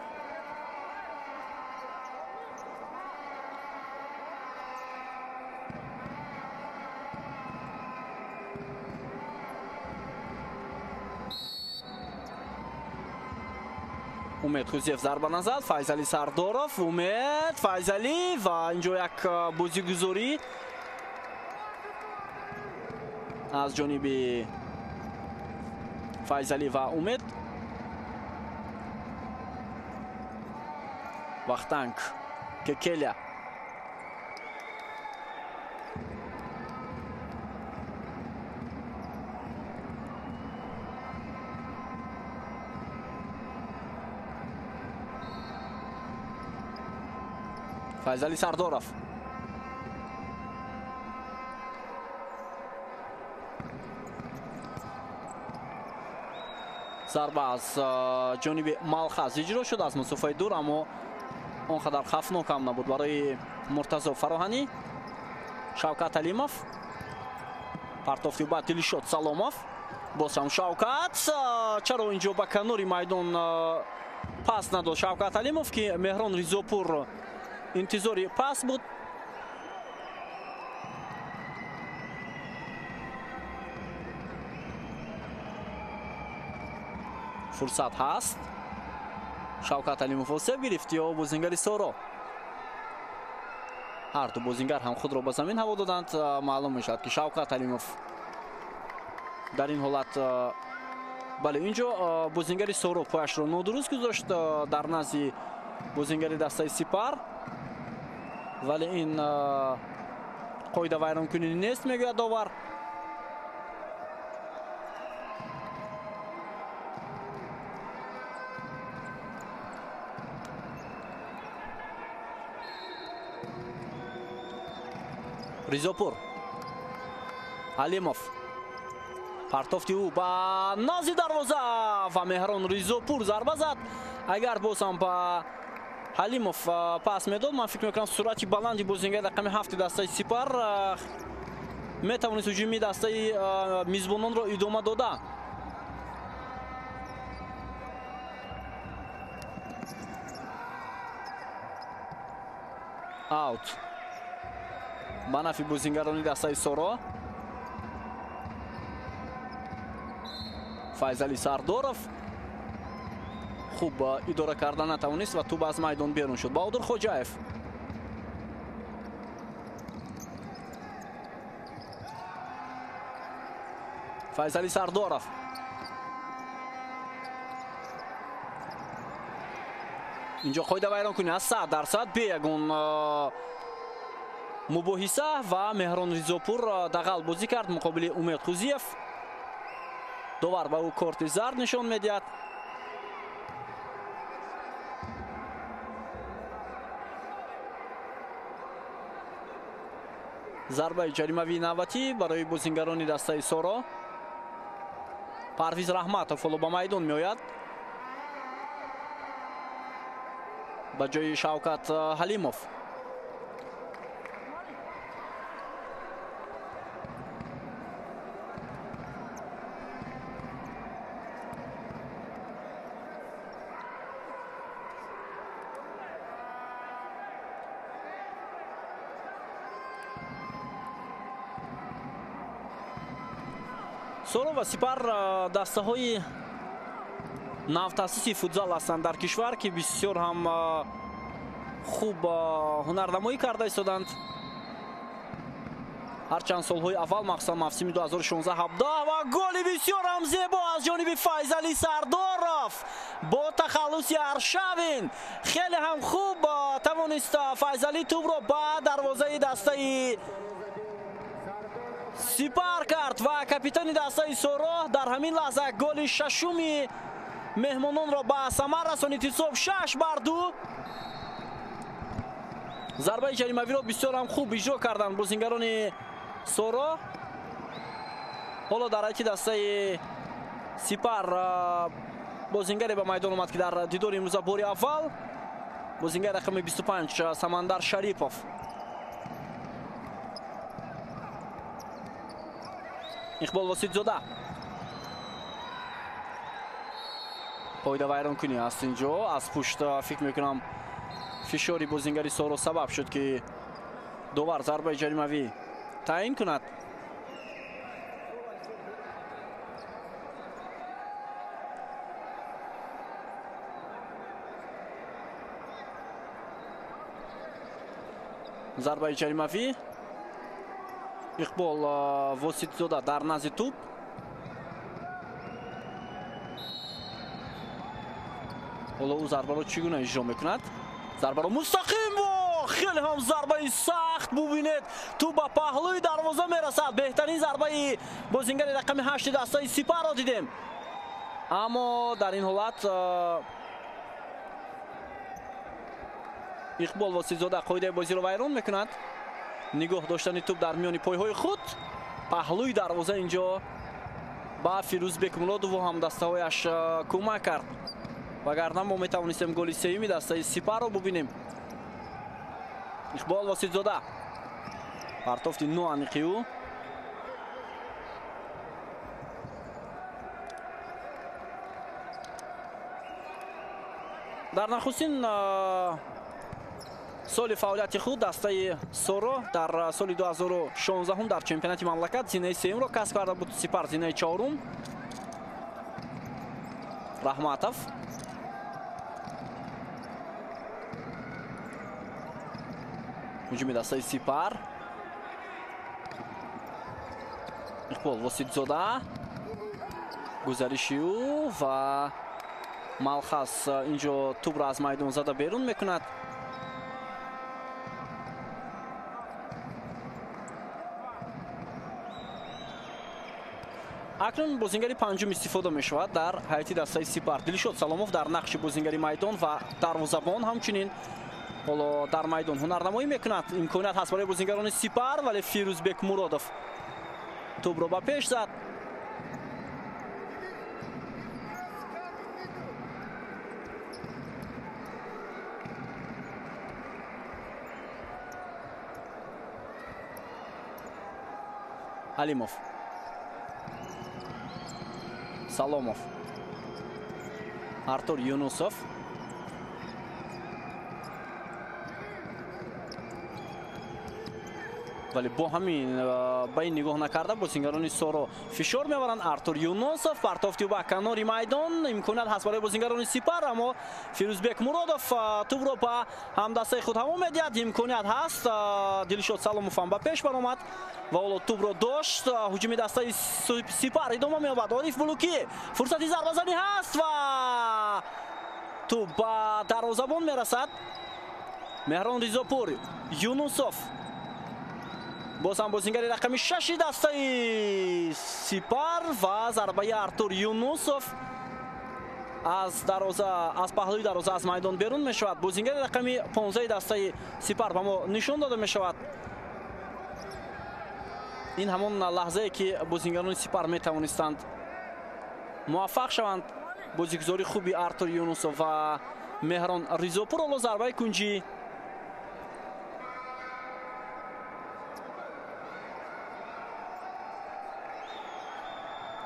Умед Хузиев зарба назад, Файзали Сардоров, Умед, Файзали ва инҷо як бозигузорӣ аз ҷониби Файзали ва Умед. Вахтанг Кекеля. Файзали Сардоров. Зарба аз ҷониби Малхаз иҷро шуд аз масофаи дур, аммо он қадар хавфнок ҳам набуд барои Муртазо Фароҳанӣ. Шавкат Алимов. Партофти ба Дилшод Саломов. Боз ҳам Шавкат. Чаро инҷо ба канори майдон пас надод Шавкат Алимов, ки Меҳрон Ризопур интизори пас буд. Фурсат ҳаст. Шавкат Алимов осеб гирифт ё бозингари Соро? Ҳар ду бозингар ҳам худро ба замин ҳаво доданд. Маълум мешавад, ки Шавкат Алимов дар ин ҳолат, бале, инҷо бозингари Соро пояшро нодуруст гузошт дар назди бозингари дастаи Сипар, вале ин қоида вайронкунӣ нест, мегӯяд довар. Ризопур. Алимов. Партофти ӯ ба назди дарвоза ва Меҳрон Ризопур зарба зад. Агар боз ҳам ба Ҳалимов пас медод, ман фикр мекунам суръати баланди бозингари рақами 7 дастаи Сипар метавонист ҳуҷуми дастаи мизбононро идома дода. Аут ба нафи бозингарони дастаи Соро. Файзали Сардоров хуб идора карда натавонист ва тӯб аз майдон берун шуд. Баҳодур Хоҷаев. Файзали Сардоров. Инҷо қоида вайронкунӣ аз 100% бе ягон мубоҳиса ва Меҳрон Ризопур дағал бозӣ кард муқобили Умед Қузиев. Довар ба ӯ корти зард нишон медиҳад. Зарбаи ҷаримавии навбатӣ барои бозингарони дастаи Соро. Парвиз Раҳматов ҳоло ба майдон меояд ба ҷои Шавкат Ҳалимов. Соро ва Сипар дастаҳои навтаъсиси футзал ҳастанд дар кишвар, ки бисёр ҳам хуб ҳунарнамоӣ карда истоданд. Ҳарчанд солҳои аввал, махсусан мавсими 2016-17, ва голи бисёр ҳам зебо аз ҷониби Файзали Сардоров бо тахаллуси Аршавин. Хеле ҳам хуб тавонист Файзали тӯбро ба дарвозаи дастаи Сипар кард ва капитани дастаи Соро дар ҳамин лаҳза голи шашуми меҳмононро ба самар расонид. Ҳисоб 6-2. Зарбаи ҷаримавиро бисёр ҳам хуб иҷро карданд бозингарони Соро. Ҳоло дар ҳайати дастаи Сипар бозингаре ба майдон омад, ки дар дидори имрӯза бори аввал, бозингари рақами 25 Самандар Шарипов. Иқбол Воситзода. Қоида вайронкунӣ аст инҷо. Аз пушт фикр мекунам фишори бозингари Соро сабаб шуд, ки довар зарбаи ҷаримавӣ таъин кунад. Зарбаи ҷаримавӣ. Иқбол Воситзода дар назди тӯб. Ҳоло ӯ зарбаро чӣ гуна иҷро мекунад? Зарбаро мустақим, хеле ҳам зарбаи сахт. Бубинед, тӯб ба паҳлӯи дарвоза мерасад. Беҳтарин зарбаи бозингари рақами 8 дастаи Сипарро дидем. Аммо дар ин ҳолат Иқбол Воситзода қоидаи бозиро вайрон мекунад. Нигоҳ доштани тӯб дар миёни пойҳои худ, паҳлӯи дарвоза инҷо ба Фирӯзбек Муродову ҳамдастаҳояш кӯмак кард. Вагарна мо метавонистем голи сеюми дастаи Сипарро бубинем. Иқбол Воситзода, партофти ноаниқи ӯ. Дар нахустин соли фаъолияти худ дастаи Соро дар соли 2016 дар чемпионати мамлакат зинаи сеюмро касб карда буд. Сипар зинаи чорум. Раҳматов. Ҳуҷуми дастаи Сипар. Иқбол Воситзода, гузариши ӯ ва Малхас инҷо тӯбро аз майдон зада берун мекунад. Акнун бозингари панҷум истифода мешавад дар ҳайати дастаи Сипар. Дилшод Саломов дар нақши бозингари майдон ва дарвозабон ҳамчунин ҳоло дар майдон ҳунарнамоӣ мекунад. Имконият ҳаст барои бозингарони Сипар, вале Фирӯзбек Муродов тӯбро ба пеш зад. Алимов, Саломов, Артур Юнусов. Вале бо ҳамин ба ин нигоҳ накарда бозингарони Соро фишор меоваранд. Артур Юнусов партофти ба канори майдон, имконият ҳаст барои бозингарони Сипар, аммо Фирӯзбек Муродов тӯбро ба ҳамдастаи худ ҳаво медиҳад. Имконият ҳаст, Дилшод Саломов ҳам ба пеш баромад ва ҳоло тӯбро дошт. Ҳуҷуми дастаи Сипар идома меёбад. Ориф Булукӣ, фурсати зарбазанӣ ҳаст ва тӯб ба дарвозабон мерасад. Меҳрон Ризопур, Юнусов, боз ҳам бозингари рақами шаши дастаи Сипар ва зарбаи Артур Юнусов аз дарвоза, аз паҳлӯи дарвоза аз майдон берун мешавад. Бозингари рақами 15 дастаи Сипар ба мо нишон дода мешавад. Ин ҳамон лаҳзае ки бозингарони Сипар метавонистанд муваффақ шаванд. Бозигузори хуби Артур Юнусов ва Меҳрон Ризопур. Ҳоло зарбаи кунҷӣ.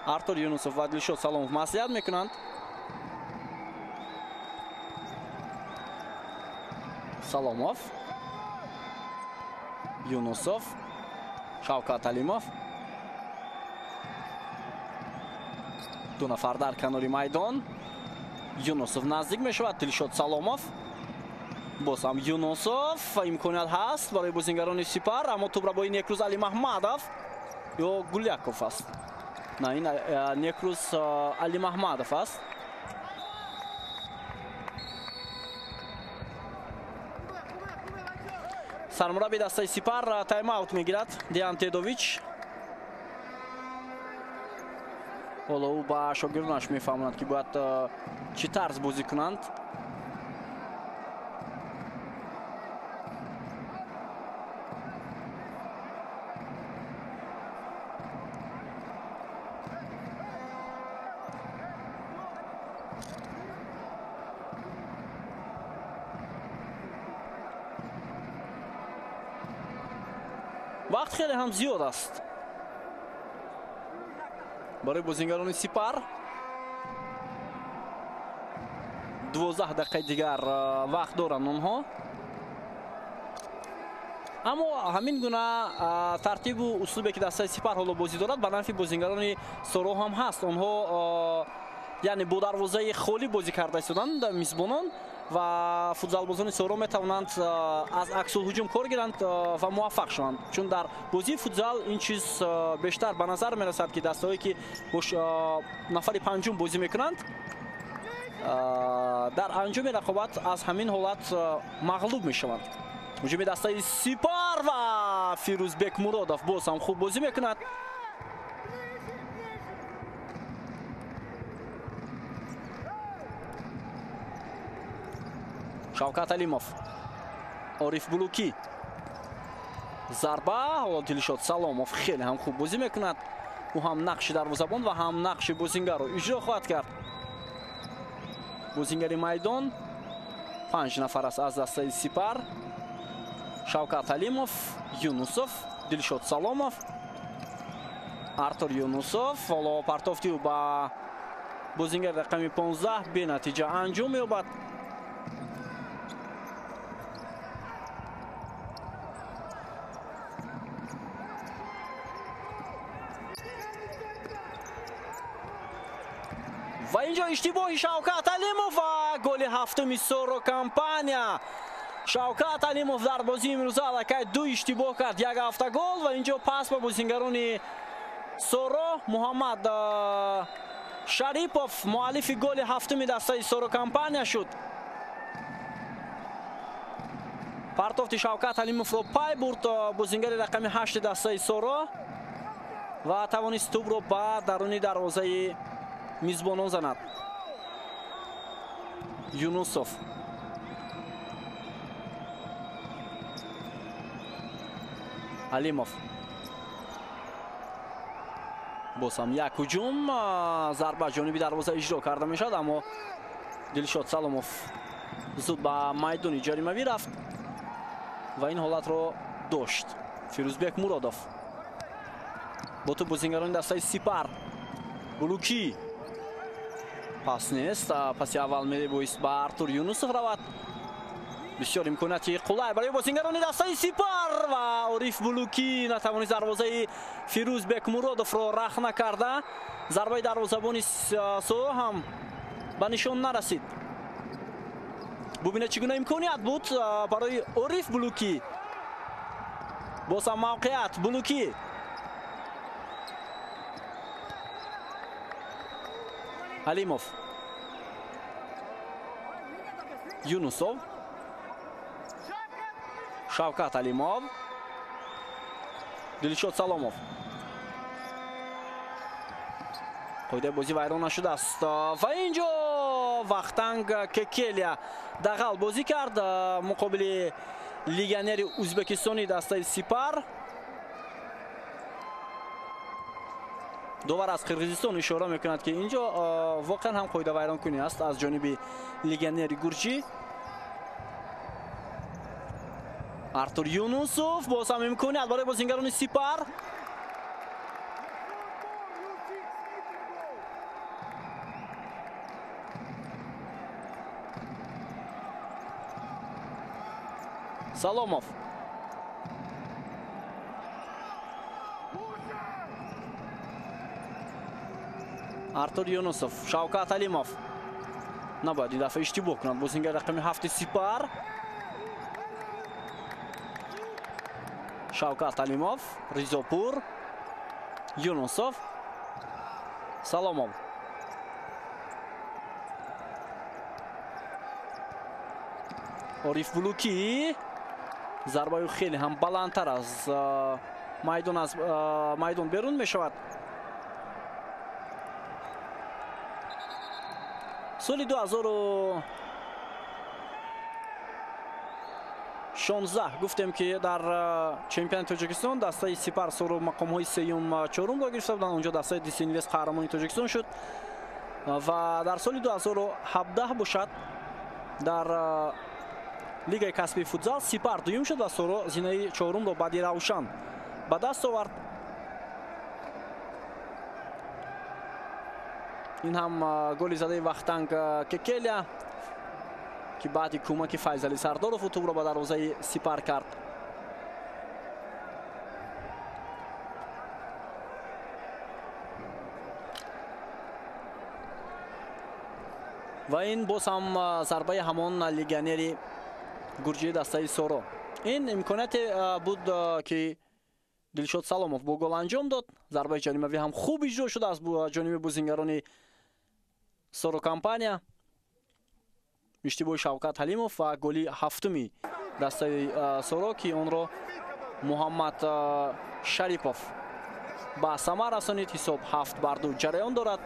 Артур Юнусов ва Дилшод Саломов маслиҳат мекунанд. Саломов, Юнусов, Шавкат Алимов. Ду нафар дар канори майдон. Юнусов наздик мешавад. Дилшод Саломов, боз ҳам Юнусов. Имконият ҳаст барои бозингарони Сипар, аммо тӯбро бо Некрӯз Алимаҳмадов ё Гуляков аст. На, ин Некрӯз Алимаҳмадов аст. Сармурабби дастаи Сипар тайм-аут мегирад. Деян Тедович. Ҳоло ӯ ба шогирдонаш мефаҳмонад, ки бояд чӣ тарз бозӣ кунанд. Вақт хеле ҳам зиёд аст барои бозингарони Сипар. 12 дақиқаи дигар вақт доранд онҳо. Аммо ҳамин гуна тартибу услубе ки дастаи Сипар ҳоло бозӣ дорад, ба нафъи бозингарони Соро ҳам ҳаст. Онҳо яъне бо дарвозаи холӣ бозӣ карда истоданд мизбонон ва футзалбозони Соро метавонанд аз аксулҳуҷум кор гиранд ва муваффақ шаванд. Чун дар бозии футзал ин чиз бештар ба назар мерасад, ки дастаҳое ки бо нафари панҷум бозӣ мекунанд, дар анҷоми рақобат аз ҳамин ҳолат мағлуб мешаванд. Ҳуҷуми дастаи Сипар ва Фирӯзбек Муродов боз ҳам хуб бозӣ мекунад. Шавкат Алимов. Ориф Булукӣ. Зарба, ҳоло Дилшод Саломов хеле ҳам хуб бозӣ мекунад. Ӯ ҳам нақши дарвозабон ва ҳам нақши бозингарро иҷро хоҳад кард. Бозингари майдон 5 нафар аст аз дастаи Сипар. Шавкат Алимов, Юнусов, Дилшод Саломов, Артур Юнусов. Ҳоло партофти ӯ ба бозингари рақами 15 бенатиҷа анҷом меёбад. Ва инҷо иштибоҳи Шавкат Алимов ва голи ҳафтуми Соро Компания. Шавкат Алимов дар бозии имрӯза аллакай 2 иштибоҳ кард, як автогол ва инҷо пас ба бозингарони Соро. Муҳаммад Шарипов муаллифи голи ҳафтуми дастаи Соро Компания шуд. Партофти Шавкат Алимовро пай бурд бозингари рақами 8 дастаи Соро ва тавонист тӯбро ба даруни дарвозаи мизбонон занад. Юнусов. Алимов. Боз ҳам як ҳуҷум, зарба ҷониби дарвоза иҷро карда мешавад, аммо Дилшод Саломов зуд ба майдони ҷаримавӣ рафт ва ин ҳолатро дошт. Фирӯзбек Муродов бо тӯб бозингарони дастаи Сипар. Булукӣ пас нест, паси аввал мебоист ба Артур Юнусов равад. Бисёр имконияти қулай барои бозингарони дастаи Сипар ва Ориф Булукӣ натавонист дарвозаи Фирӯзбек Муродовро рахна карда. Зарбаи дарвозабони Соро ҳам ба нишон нарасид. Бубинед чӣ гуна имконият буд барои Ориф Булукӣ. Боз ҳам мавқеият Булукӣ. Алимов. Юнусов. Шавкат Алимов. Дилшод Саломов. Қоидаи бозӣ вайрон нашудааст ва инҷо Вахтанг Кекелия дағал бозӣ кард муқобили легионери ӯзбекистони дастаи Сипар. Довар аз Қирғизистон ишора мекунад, ки инҷо воқеан ҳам қоида вайронкунӣ аст аз ҷониби легионери гурҷӣ. Артур Юнусов боз ҳам имконият барои бозингарони Сипар. Саломов. Артур Юнусов, Шавкат Алимов. Набояд ин дафъа иштибоҳ кунад бозингари рақами 7 Сипар. Шавкат Алимов, Ризопур, Юнусов, Саломов. Ориф Булукӣ зарбаи хеле ҳам баландтар аз майдон, аз майдон берун мешавад. Соли 2016 гуфтем, ки дар чемпионати Тоҷикистон дастаи Сипар Соро мақомҳои сеюм чорумро гирифта буданд. Онҷо дастаи Дисинвест қаҳрамони Тоҷикистон шуд ва дар соли 2017 бошад дар лигаи касбии футзал Сипар дуюм шуд ва Соро зинаи чорумро баъди Равшан ба даст овард. Ин ҳам голи задаи Вахтанг Кекелия, ки баъди кӯмаки Файзали Сардоров тӯбро ба дарвозаи Сипар кард. Ва ин боз ҳам зарбаи ҳамон легионери гурҷии дастаи Соро. Ин имконияте буд, ки Дилшод Саломов бо гол анҷом дод. Зарбаи ҷаримавӣ ҳам хуб иҷро шуда аз ҷониби бозингарони Соро Компания. Иштибоҳи Шавкат Ҳалимов ва голи ҳафтуми дастаи Соро, ки онро Муҳаммад Шарипов ба самар расонид. Ҳисоб 7-2 ҷараён дорад.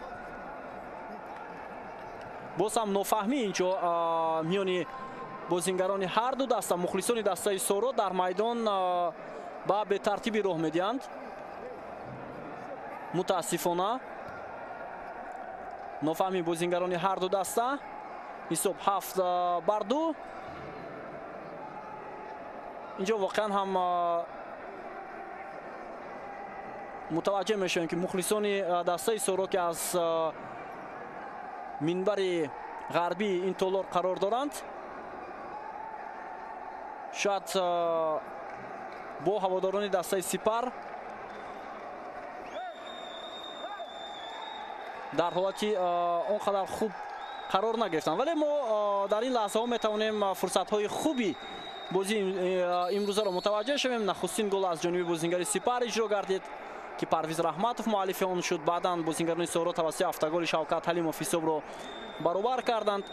Боз ҳам нофаҳмӣ инҷо миёни Бозингарони ҳар ду даста, мухлисони дастаи Соро дар майдон ба бетартибӣ роҳ медиҳанд. Мутаассифона нофаҳми бозингарони ҳар ду даста. Ҳисоб 7-2. Инҷо воқеан ҳам мутаваҷҷеҳ мешавем, ки мухлисони дастаи Соро, ки аз минбари ғарбии ин толор қарор доранд, шояд бо ҳаводорони дастаи Сипар дар ҳолати он қадар хуб қарор нагирифтанд, вале мо дар ин лаҳзаҳо метавонем фурсатҳои хуби бозии имрӯзаро мутаваҷҷеҳ шавем. Нахустин гол аз ҷониби бозингари Сипар иҷро гардид, ки Парвиз Раҳматов муаллифи он шуд. Баъдан бозингарони Соро тавассути автоголи Шавкат Ҳалимов ҳисобро баробар карданд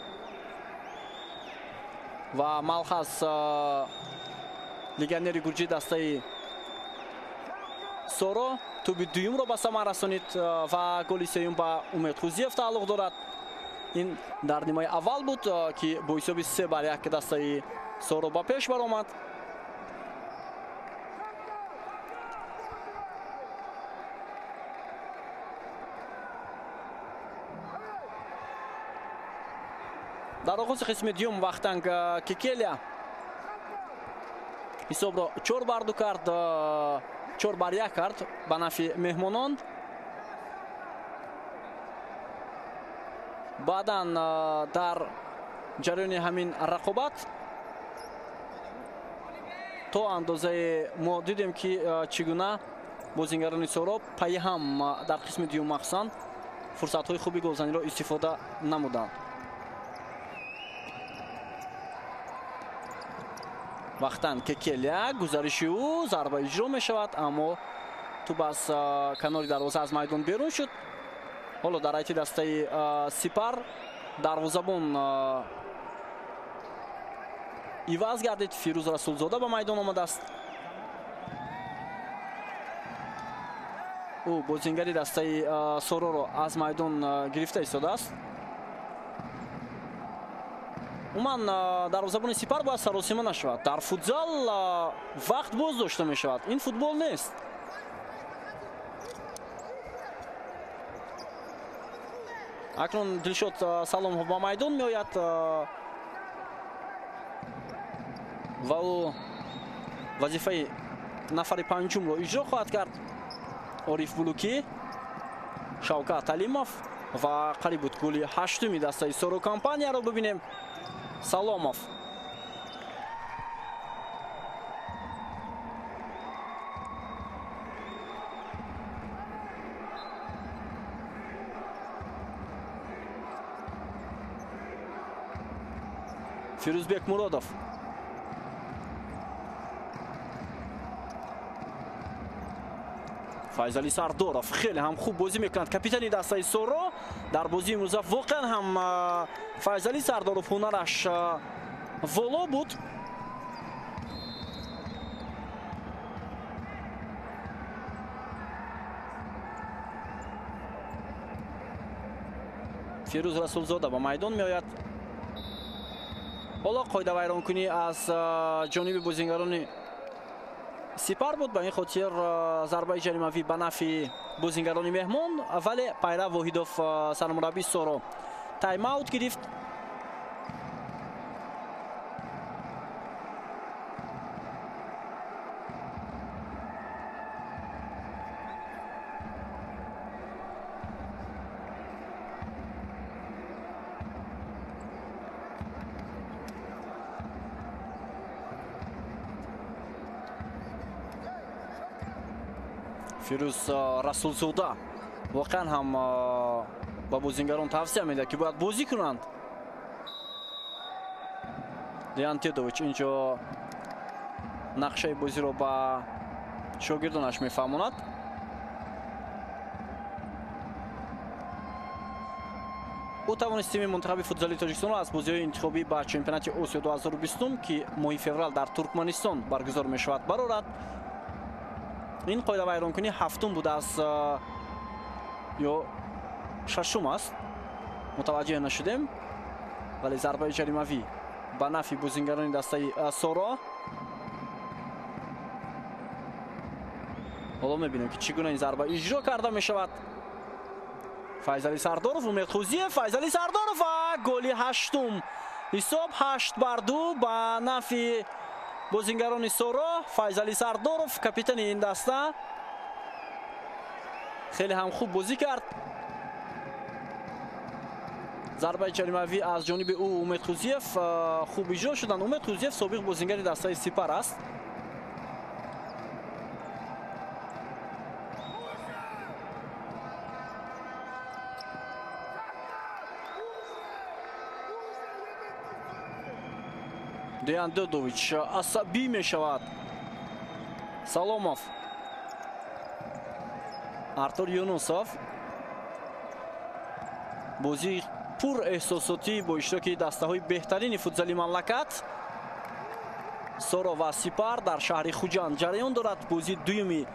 ва Малхаз, легионери гурҷии дастаи Соро, тӯби дуюмро ба самар расонид ва голи сеюм ба Умед Хузиев тааллуқ дорад. Ин дар нимаи аввал буд, ки бо ҳисоби 3-1 дастаи Соро ба пеш баромад. Дар оғози қисми дуюм Вахтанг Кекелия ҳисобро 4-2 кард, 4-1 кард ба нафи меҳмонон. Баъдан дар ҷараёни ҳамин рақобат то андозае мо дидем, ки чӣ гуна бозингарони Соро пайи ҳам дар қисми дуюм махсусан фурсатҳои хуби голзаниро истифода намуданд. Вахтанг Кекелия, гузариши ӯ, зарба иҷро мешавад, аммо тӯб аз канори дарвоза аз майдон берун шуд. Ҳоло дар ҳайати дастаи Сипар дарвозабон иваз гардид. Фирӯз Расулзода ба майдон омадааст. Ӯ бозингари дастаи Сороро аз майдон гирифта истодааст. Умуман дарвозабони Сипар бояд саросима нашавад. Дар футзал вақт боз дошта мешавад. Ин футбол нест. Акнун Дилшод Саломов ба майдон меояд ва ӯ вазифаи нафари панҷумро иҷро хоҳад кард. Ориф Булукӣ, Шавкат Алимов ва қариб буд голи ҳаштуми дастаи Соро компанияро бибинем. Саломов. Фирӯзбек Муродов. Файзали Сардоров хеле ҳам хуб бозӣ мекунад. Капитани дастаи Соро дар бозии имрӯза воқеан ҳам Файзали Сардоров ҳунараш воло буд. Фирӯз Расулзода ба майдон меояд. Ҳоло қоидавайронкунӣ аз ҷониби бозингарони Сипар буд, ба ин хотир зарбаи ҷаримавӣ ба нафи бозингарони меҳмон, вале Пайрав Воҳидов сармураббии Соро тайм-аут гирифт. Фирӯз Расулзода воқеан ҳам ба бозингарон тавсия медиҳад, ки бояд бозӣ кунанд. Деян Тедович инҷо нақшаи бозиро ба шогирдонаш мефаҳмонад. Ӯ тавонист тими мунтахаби футзали Тоҷикистонро аз бозиҳои интихобӣ ба чемпионати Осиё 2020, ки моҳи феврал дар Туркманистон баргузор мешавад, барорад. Ин қоидавайронкунӣ ҳафтум буд аз ё шашум аст, мутаваҷҷеҳ нашудем, вале зарбаи ҷаримавӣ Ба нафи бозингарони дастаи Соро. Ҳоло мебинем, ки чӣ гуна ин зарба иҷро карда мешавад. Файзали Сардоров, Умед Хузиев, Файзали Сардоров ва голи ҳаштум. Ҳисоб 8-2 ба нафи бозингарони Соро. Файзали Сардоров, капитани ин даста, хеле ҳам хуб бозӣ кард. Зарбаи ҷаримавӣ аз ҷониби ӯ Умед Хузиев хуб иҷро шуданд. Умед Хузиев собиқ бозингари дастаи Сипар аст. Деян Додович асабӣ мешавад. Саломов, Артур Юнусов. Бозии пур эҳсосотӣ бо иштироки дастаҳои беҳтарини футзали мамлакат Соро ва Сипар дар шаҳри Хуҷанд ҷараён дорад. Бозии дуюми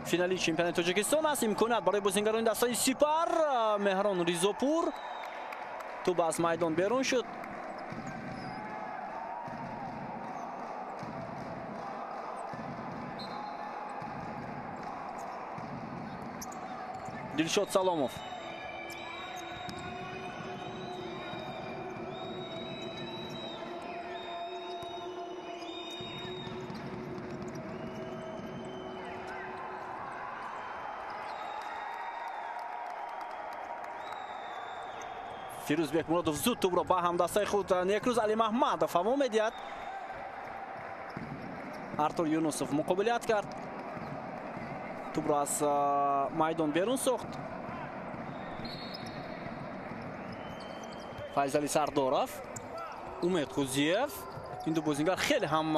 финалии чемпионати Тоҷикистон аст. Имконият барои бозингарони дастаи Сипар. Меҳрон Ризопур, тӯб аз майдон берун шуд. Дилшод Саломов. Фирӯз Бекмуродов зуд тӯбро ба ҳамдастаи худ Некрӯз Алимаҳмадов ҳаво медиҳад. Артур Юнусов муқобилият кард. Тӯбро аз майдон берун сохт. Файзали Сардоров, Умед Хузиев. Ин ду бозингар хеле ҳам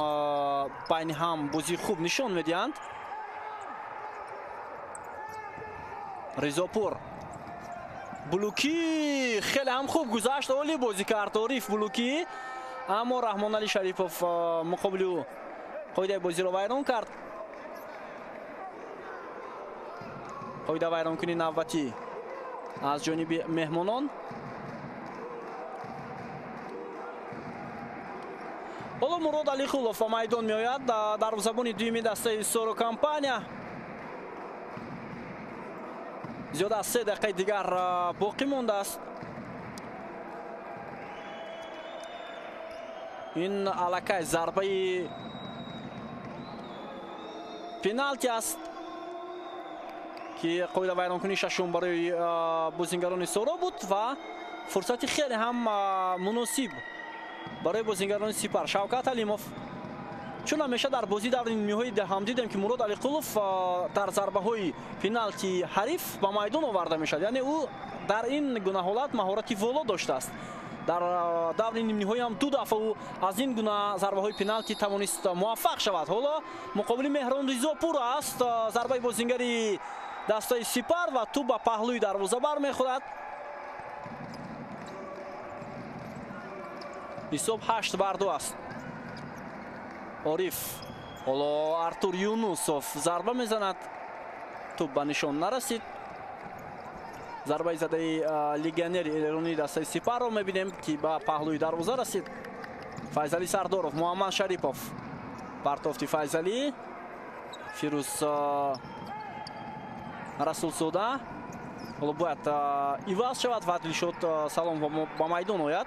байни ҳам бозии хуб нишон медиҳанд. Ризопур, Булукӣ хеле ҳам хуб гузашт, олӣ бозӣ кард Ориф Булукӣ, аммо Раҳмонали Шарипов муқобили ӯ қоидаи бозиро вайрон кард. Қоида вайронкунии навбатӣ аз ҷониби меҳмонон. Ҳоло Мурод Алихулов ба майдон меояд, дарвозабони дуюми дастаи Соро компания. Зиёда аз 3 дақиқаи дигар боқӣ мондааст. Ин аллакай зарбаи пеналти аст, ки қоида вайронкунии шашум барои бозингарони Соро буд ва фурсати хеле ҳам муносиб барои бозингарони Сипар. Шавкат Алимов. Чун ҳамеша дар бозии даври нимниҳоӣ ҳам дидем, ки Мурод Алиқулов дар зарбаҳои пеналти ҳариф ба майдон оварда мешавад. Яъне ӯ дар ин гуна ҳолат маҳорати воло доштааст. Дар даври нимниҳоӣ ҳам ду дафъа ӯ аз ин гуна зарбаҳои пеналти тавонист муваффақ шавад. Ҳоло муқобили Меҳрон Ризопур аст. Зарбаи бозингари дастаи Сипар ва тӯб ба паҳлӯи дарвоза бармехӯрад. Ҳисоб 8-2 аст. Ориф, ҳоло Артур Юнусов зарба мезанад. Тӯб ба нишон нарасид. Зарбаи задаи легионери эронии дастаи Сипарро мебинем, ки ба паҳлӯи дарвоза расид. Файзали Сардоров, Муҳаммад Шарипов. Партофти Файзалӣ. Фирӯз Расулзода. Ҳоло бояд иваз шавад ва Дилшод Салом ба майдон ояд.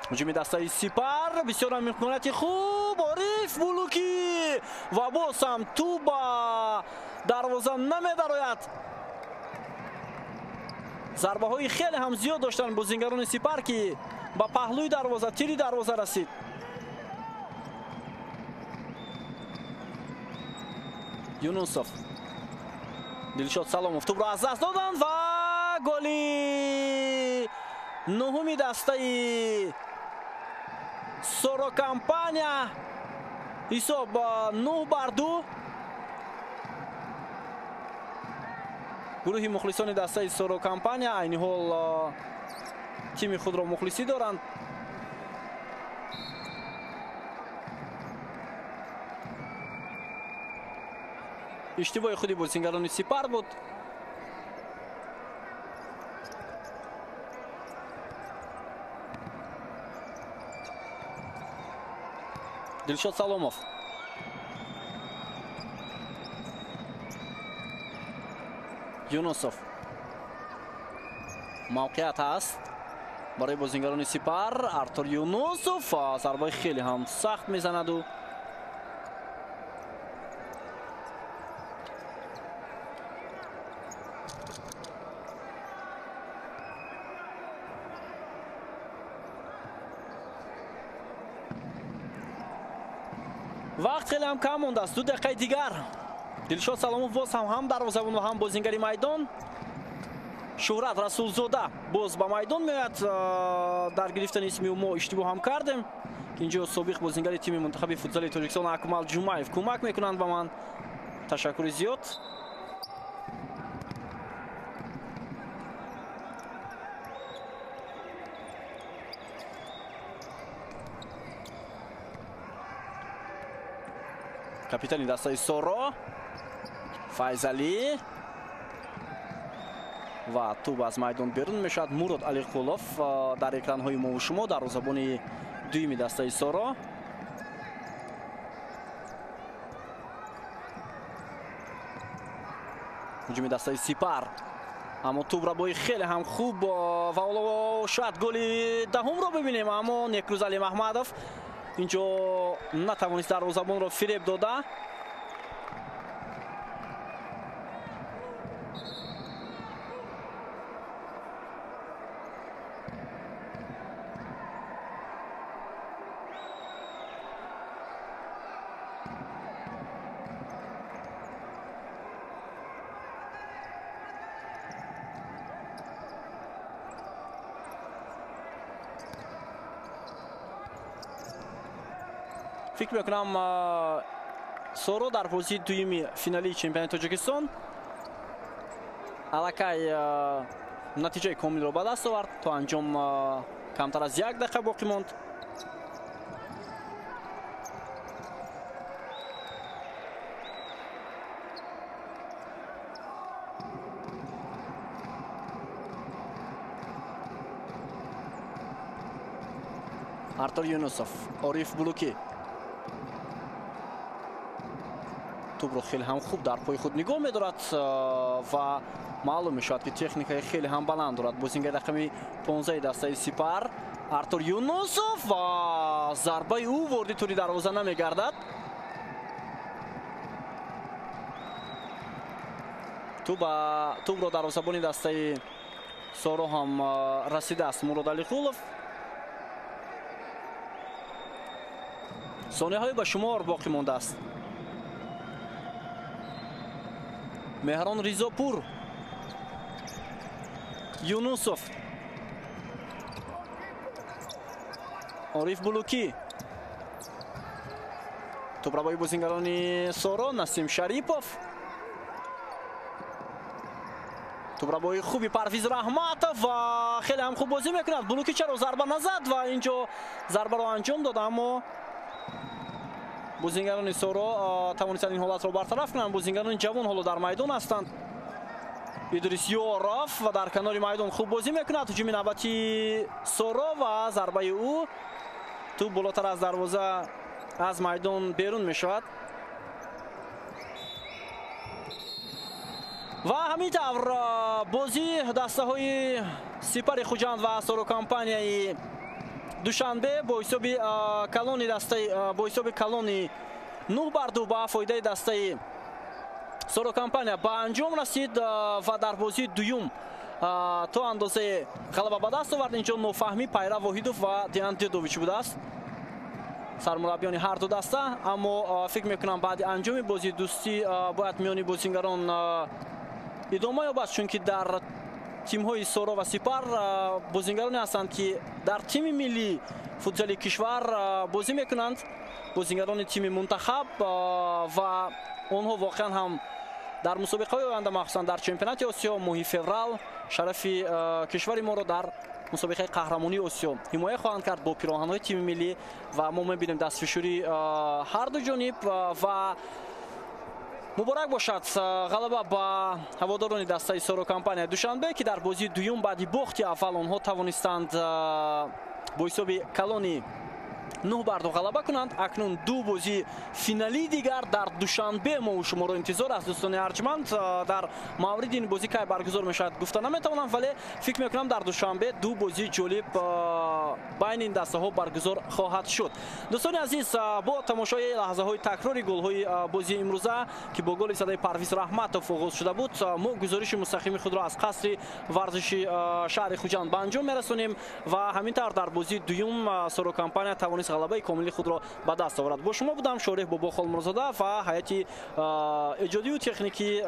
Ҳуҷуми дастаи Сипар, бисёр ҳам имконияти хуб. Ориф Булукӣ ва боз ҳам тӯб ба дарвоза намедарояд. Зарбаҳои хеле ҳам зиёд доштанд бозингарони Сипар, ки ба паҳлӯи дарвоза, тири дарвоза расид. Юнусов, Дилшод Саломов тӯбро аз даст доданд ва голи нуҳуми дастаи Соро компания. Ҳисоб 9-2. Гурӯҳи мухлисони дастаи Соро компания айни ҳол тими худро мухлисӣ доранд. Иштибоҳи худи бозингарони Сипар буд. Дилшод Саломов. Юнусов. Мавқеият ҳаст барои бозингарони Сипар. Артур Юнусов зарбаи хеле ҳам сахт мезанаду вақт хеле ҳам кам мондааст, 2 дақиқаи дигар. Дилшод Саломов боз ҳам дарвозабон ва ҳам бозингари майдон. Шуҳрат Расулзода боз ба майдон меояд. Дар гирифтани исми ӯ мо иштибоҳ ҳам кардем. Инҷо собиқ бозингари тими мунтахаби футзали Тоҷикистон Акмал Ҷумаев кӯмак мекунанд ба ман. Ташаккури зиёд. Капитани дастаи Соро Файзалӣ ва тӯб аз майдон берун мешавад. Мурод Алиқулов дар экранҳои мову шумо дарвозабони дуюми дастаи Соро. Ҳуҷуми дастаи Сипар, аммо тӯбрабои хеле ҳам хуб ва ҳоло шояд голи даҳумро бибинем, аммо Некрӯз Али Маҳмадов инҷо натавонист дарвозабонро фиреб дода. Фикр мекунам Соро дар бозии дуюми финалии чемпионати Тоҷикистон аллакай натиҷаи комилро ба даст овард. То анҷом камтар аз 1 дақиқа боқӣ монд. Артур Юнусов, Ориф Булукӣ тӯбро хеле ҳам хуб дар пои худ нигоҳ медорад ва маълум мешавад, ки техникаи хеле ҳам баланд дорад. Бозингари рақами 15 дастаи Сипар Артур Юнусов ва зарбаи ӯ ворди тури дарвоза намегардад. Тӯбро дарвозабони дастаи Соро ҳам расидааст Мурод Алиқулов. Сонияҳои ба шумор боқӣ мондааст. Меҳрон Ризопур, Юнусов, Ориф Булукӣ. Тӯбрабои бозингарони Соро Насим Шарипов. Тӯбрабои хуби Парвиз Раҳматов ва хеле ҳам хуб бозӣ мекунад. Булукӣ чаро зарба назад ва инҷо зарбаро анҷом дод, аммо бозингарони Соро тавонистанд ин ҳолатро бартараф кунанд. Бозингарони ҷавон ҳоло дар майдон ҳастанд. Идрис Ёров ва дар канори майдон хуб бозӣ мекунад. Ҳуҷуми навбати Соро ва зарбаи ӯ тӯб болотар аз дарвоза аз майдон берун мешавад. Ва ҳамин тавр бозии дастаҳои Сипари Хуҷанд ва Соро компанияи Душанбе бо ҳисоби калони дастаи бо ҳисоби калони 9-2 ба фоидаи дастаи Соро компания ба анҷом расид ва дар бозии дуюм то андозаи ғалаба ба даст овард. Инҷо нофаҳмӣ Пайра Воҳидов ва Диан Дедович будааст, сармураббиёни ҳар ду даста. Аммо фикр мекунам баъди анҷоми бозии дӯстӣ бояд миёни бозингарон идома ёбад, чунки дар тимҳои Соро ва Сипар бозингароне ҳастанд, ки дар тими миллии футзали кишвар бозӣ мекунанд, бозингарони тими мунтахаб ва онҳо воқеан ҳам дар мусобиқаҳои оянда, махсусан дар чемпионати Осиё моҳи феврал шарафи кишвари моро дар мусобиқаи қаҳрамонии Осиё ҳимоя хоҳанд кард бо пироҳанҳои тими миллӣ. Ва мо мебинем дастфишурии ҳар ду ҷониб ва муборак бошад ғалаба ба ҳаводорони дастаи Соро компания Душанбе, ки дар бозии дуюм баъди бохти аввал онҳо тавонистанд бо ҳисоби калони 9-2 ғалаба кунанд. Акнун ду бозии финалии дигар дар Душанбе мо шуморо интизор аст, дӯстони арҷманд. Дар мавриди ин бозӣ кай баргузор мешавад гуфта наметавонам, вале фикр мекунам дар Душанбе ду бозии ҷолиб байни ин дастаҳо баргузор хоҳад шуд. Дӯстони азиз, бо тамошои лаҳзаҳои такрори голҳои бозии имрӯза, ки бо голи садаи Парвиз Раҳматов оғоз шуда буд, мо гузориши мустақими худро аз қасри варзиши шаҳри Хуҷанд ба анҷом мерасонем ва ҳамин тавр дар бозии дуюм Соро компания тавонист ғалабаи комили худро ба даст овард. Бо шумо будам Шореҳ Бобо Холмурзода ва ҳайати эҷодию техникии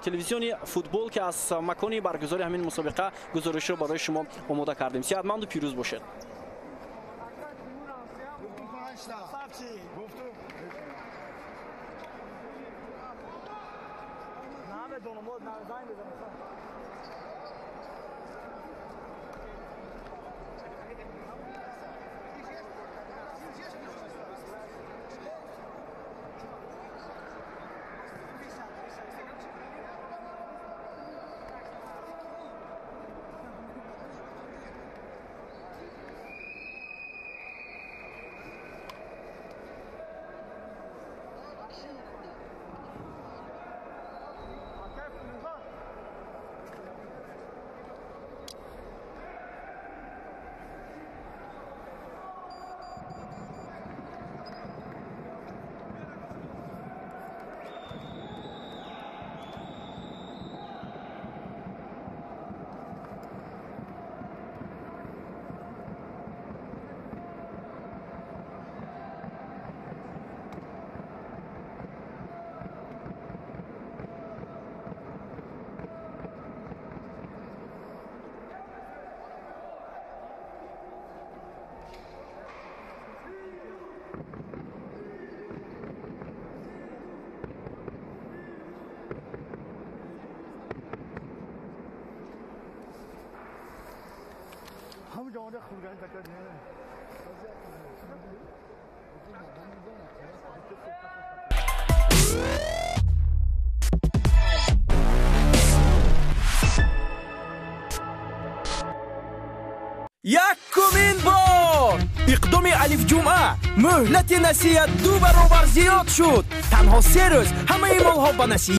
телевизиони футбол, ки аз макони баргузори ҳамин мусобиқа гузоришро барои шумо омода кардем. Сиҳатманду пирӯз бошед. Якумин бор иқдоми Алиф Ҷумъа муҳлати насия 2 баробар зиёд шуд. Танҳо 3 рӯз ҳамаи молҳо ба насия.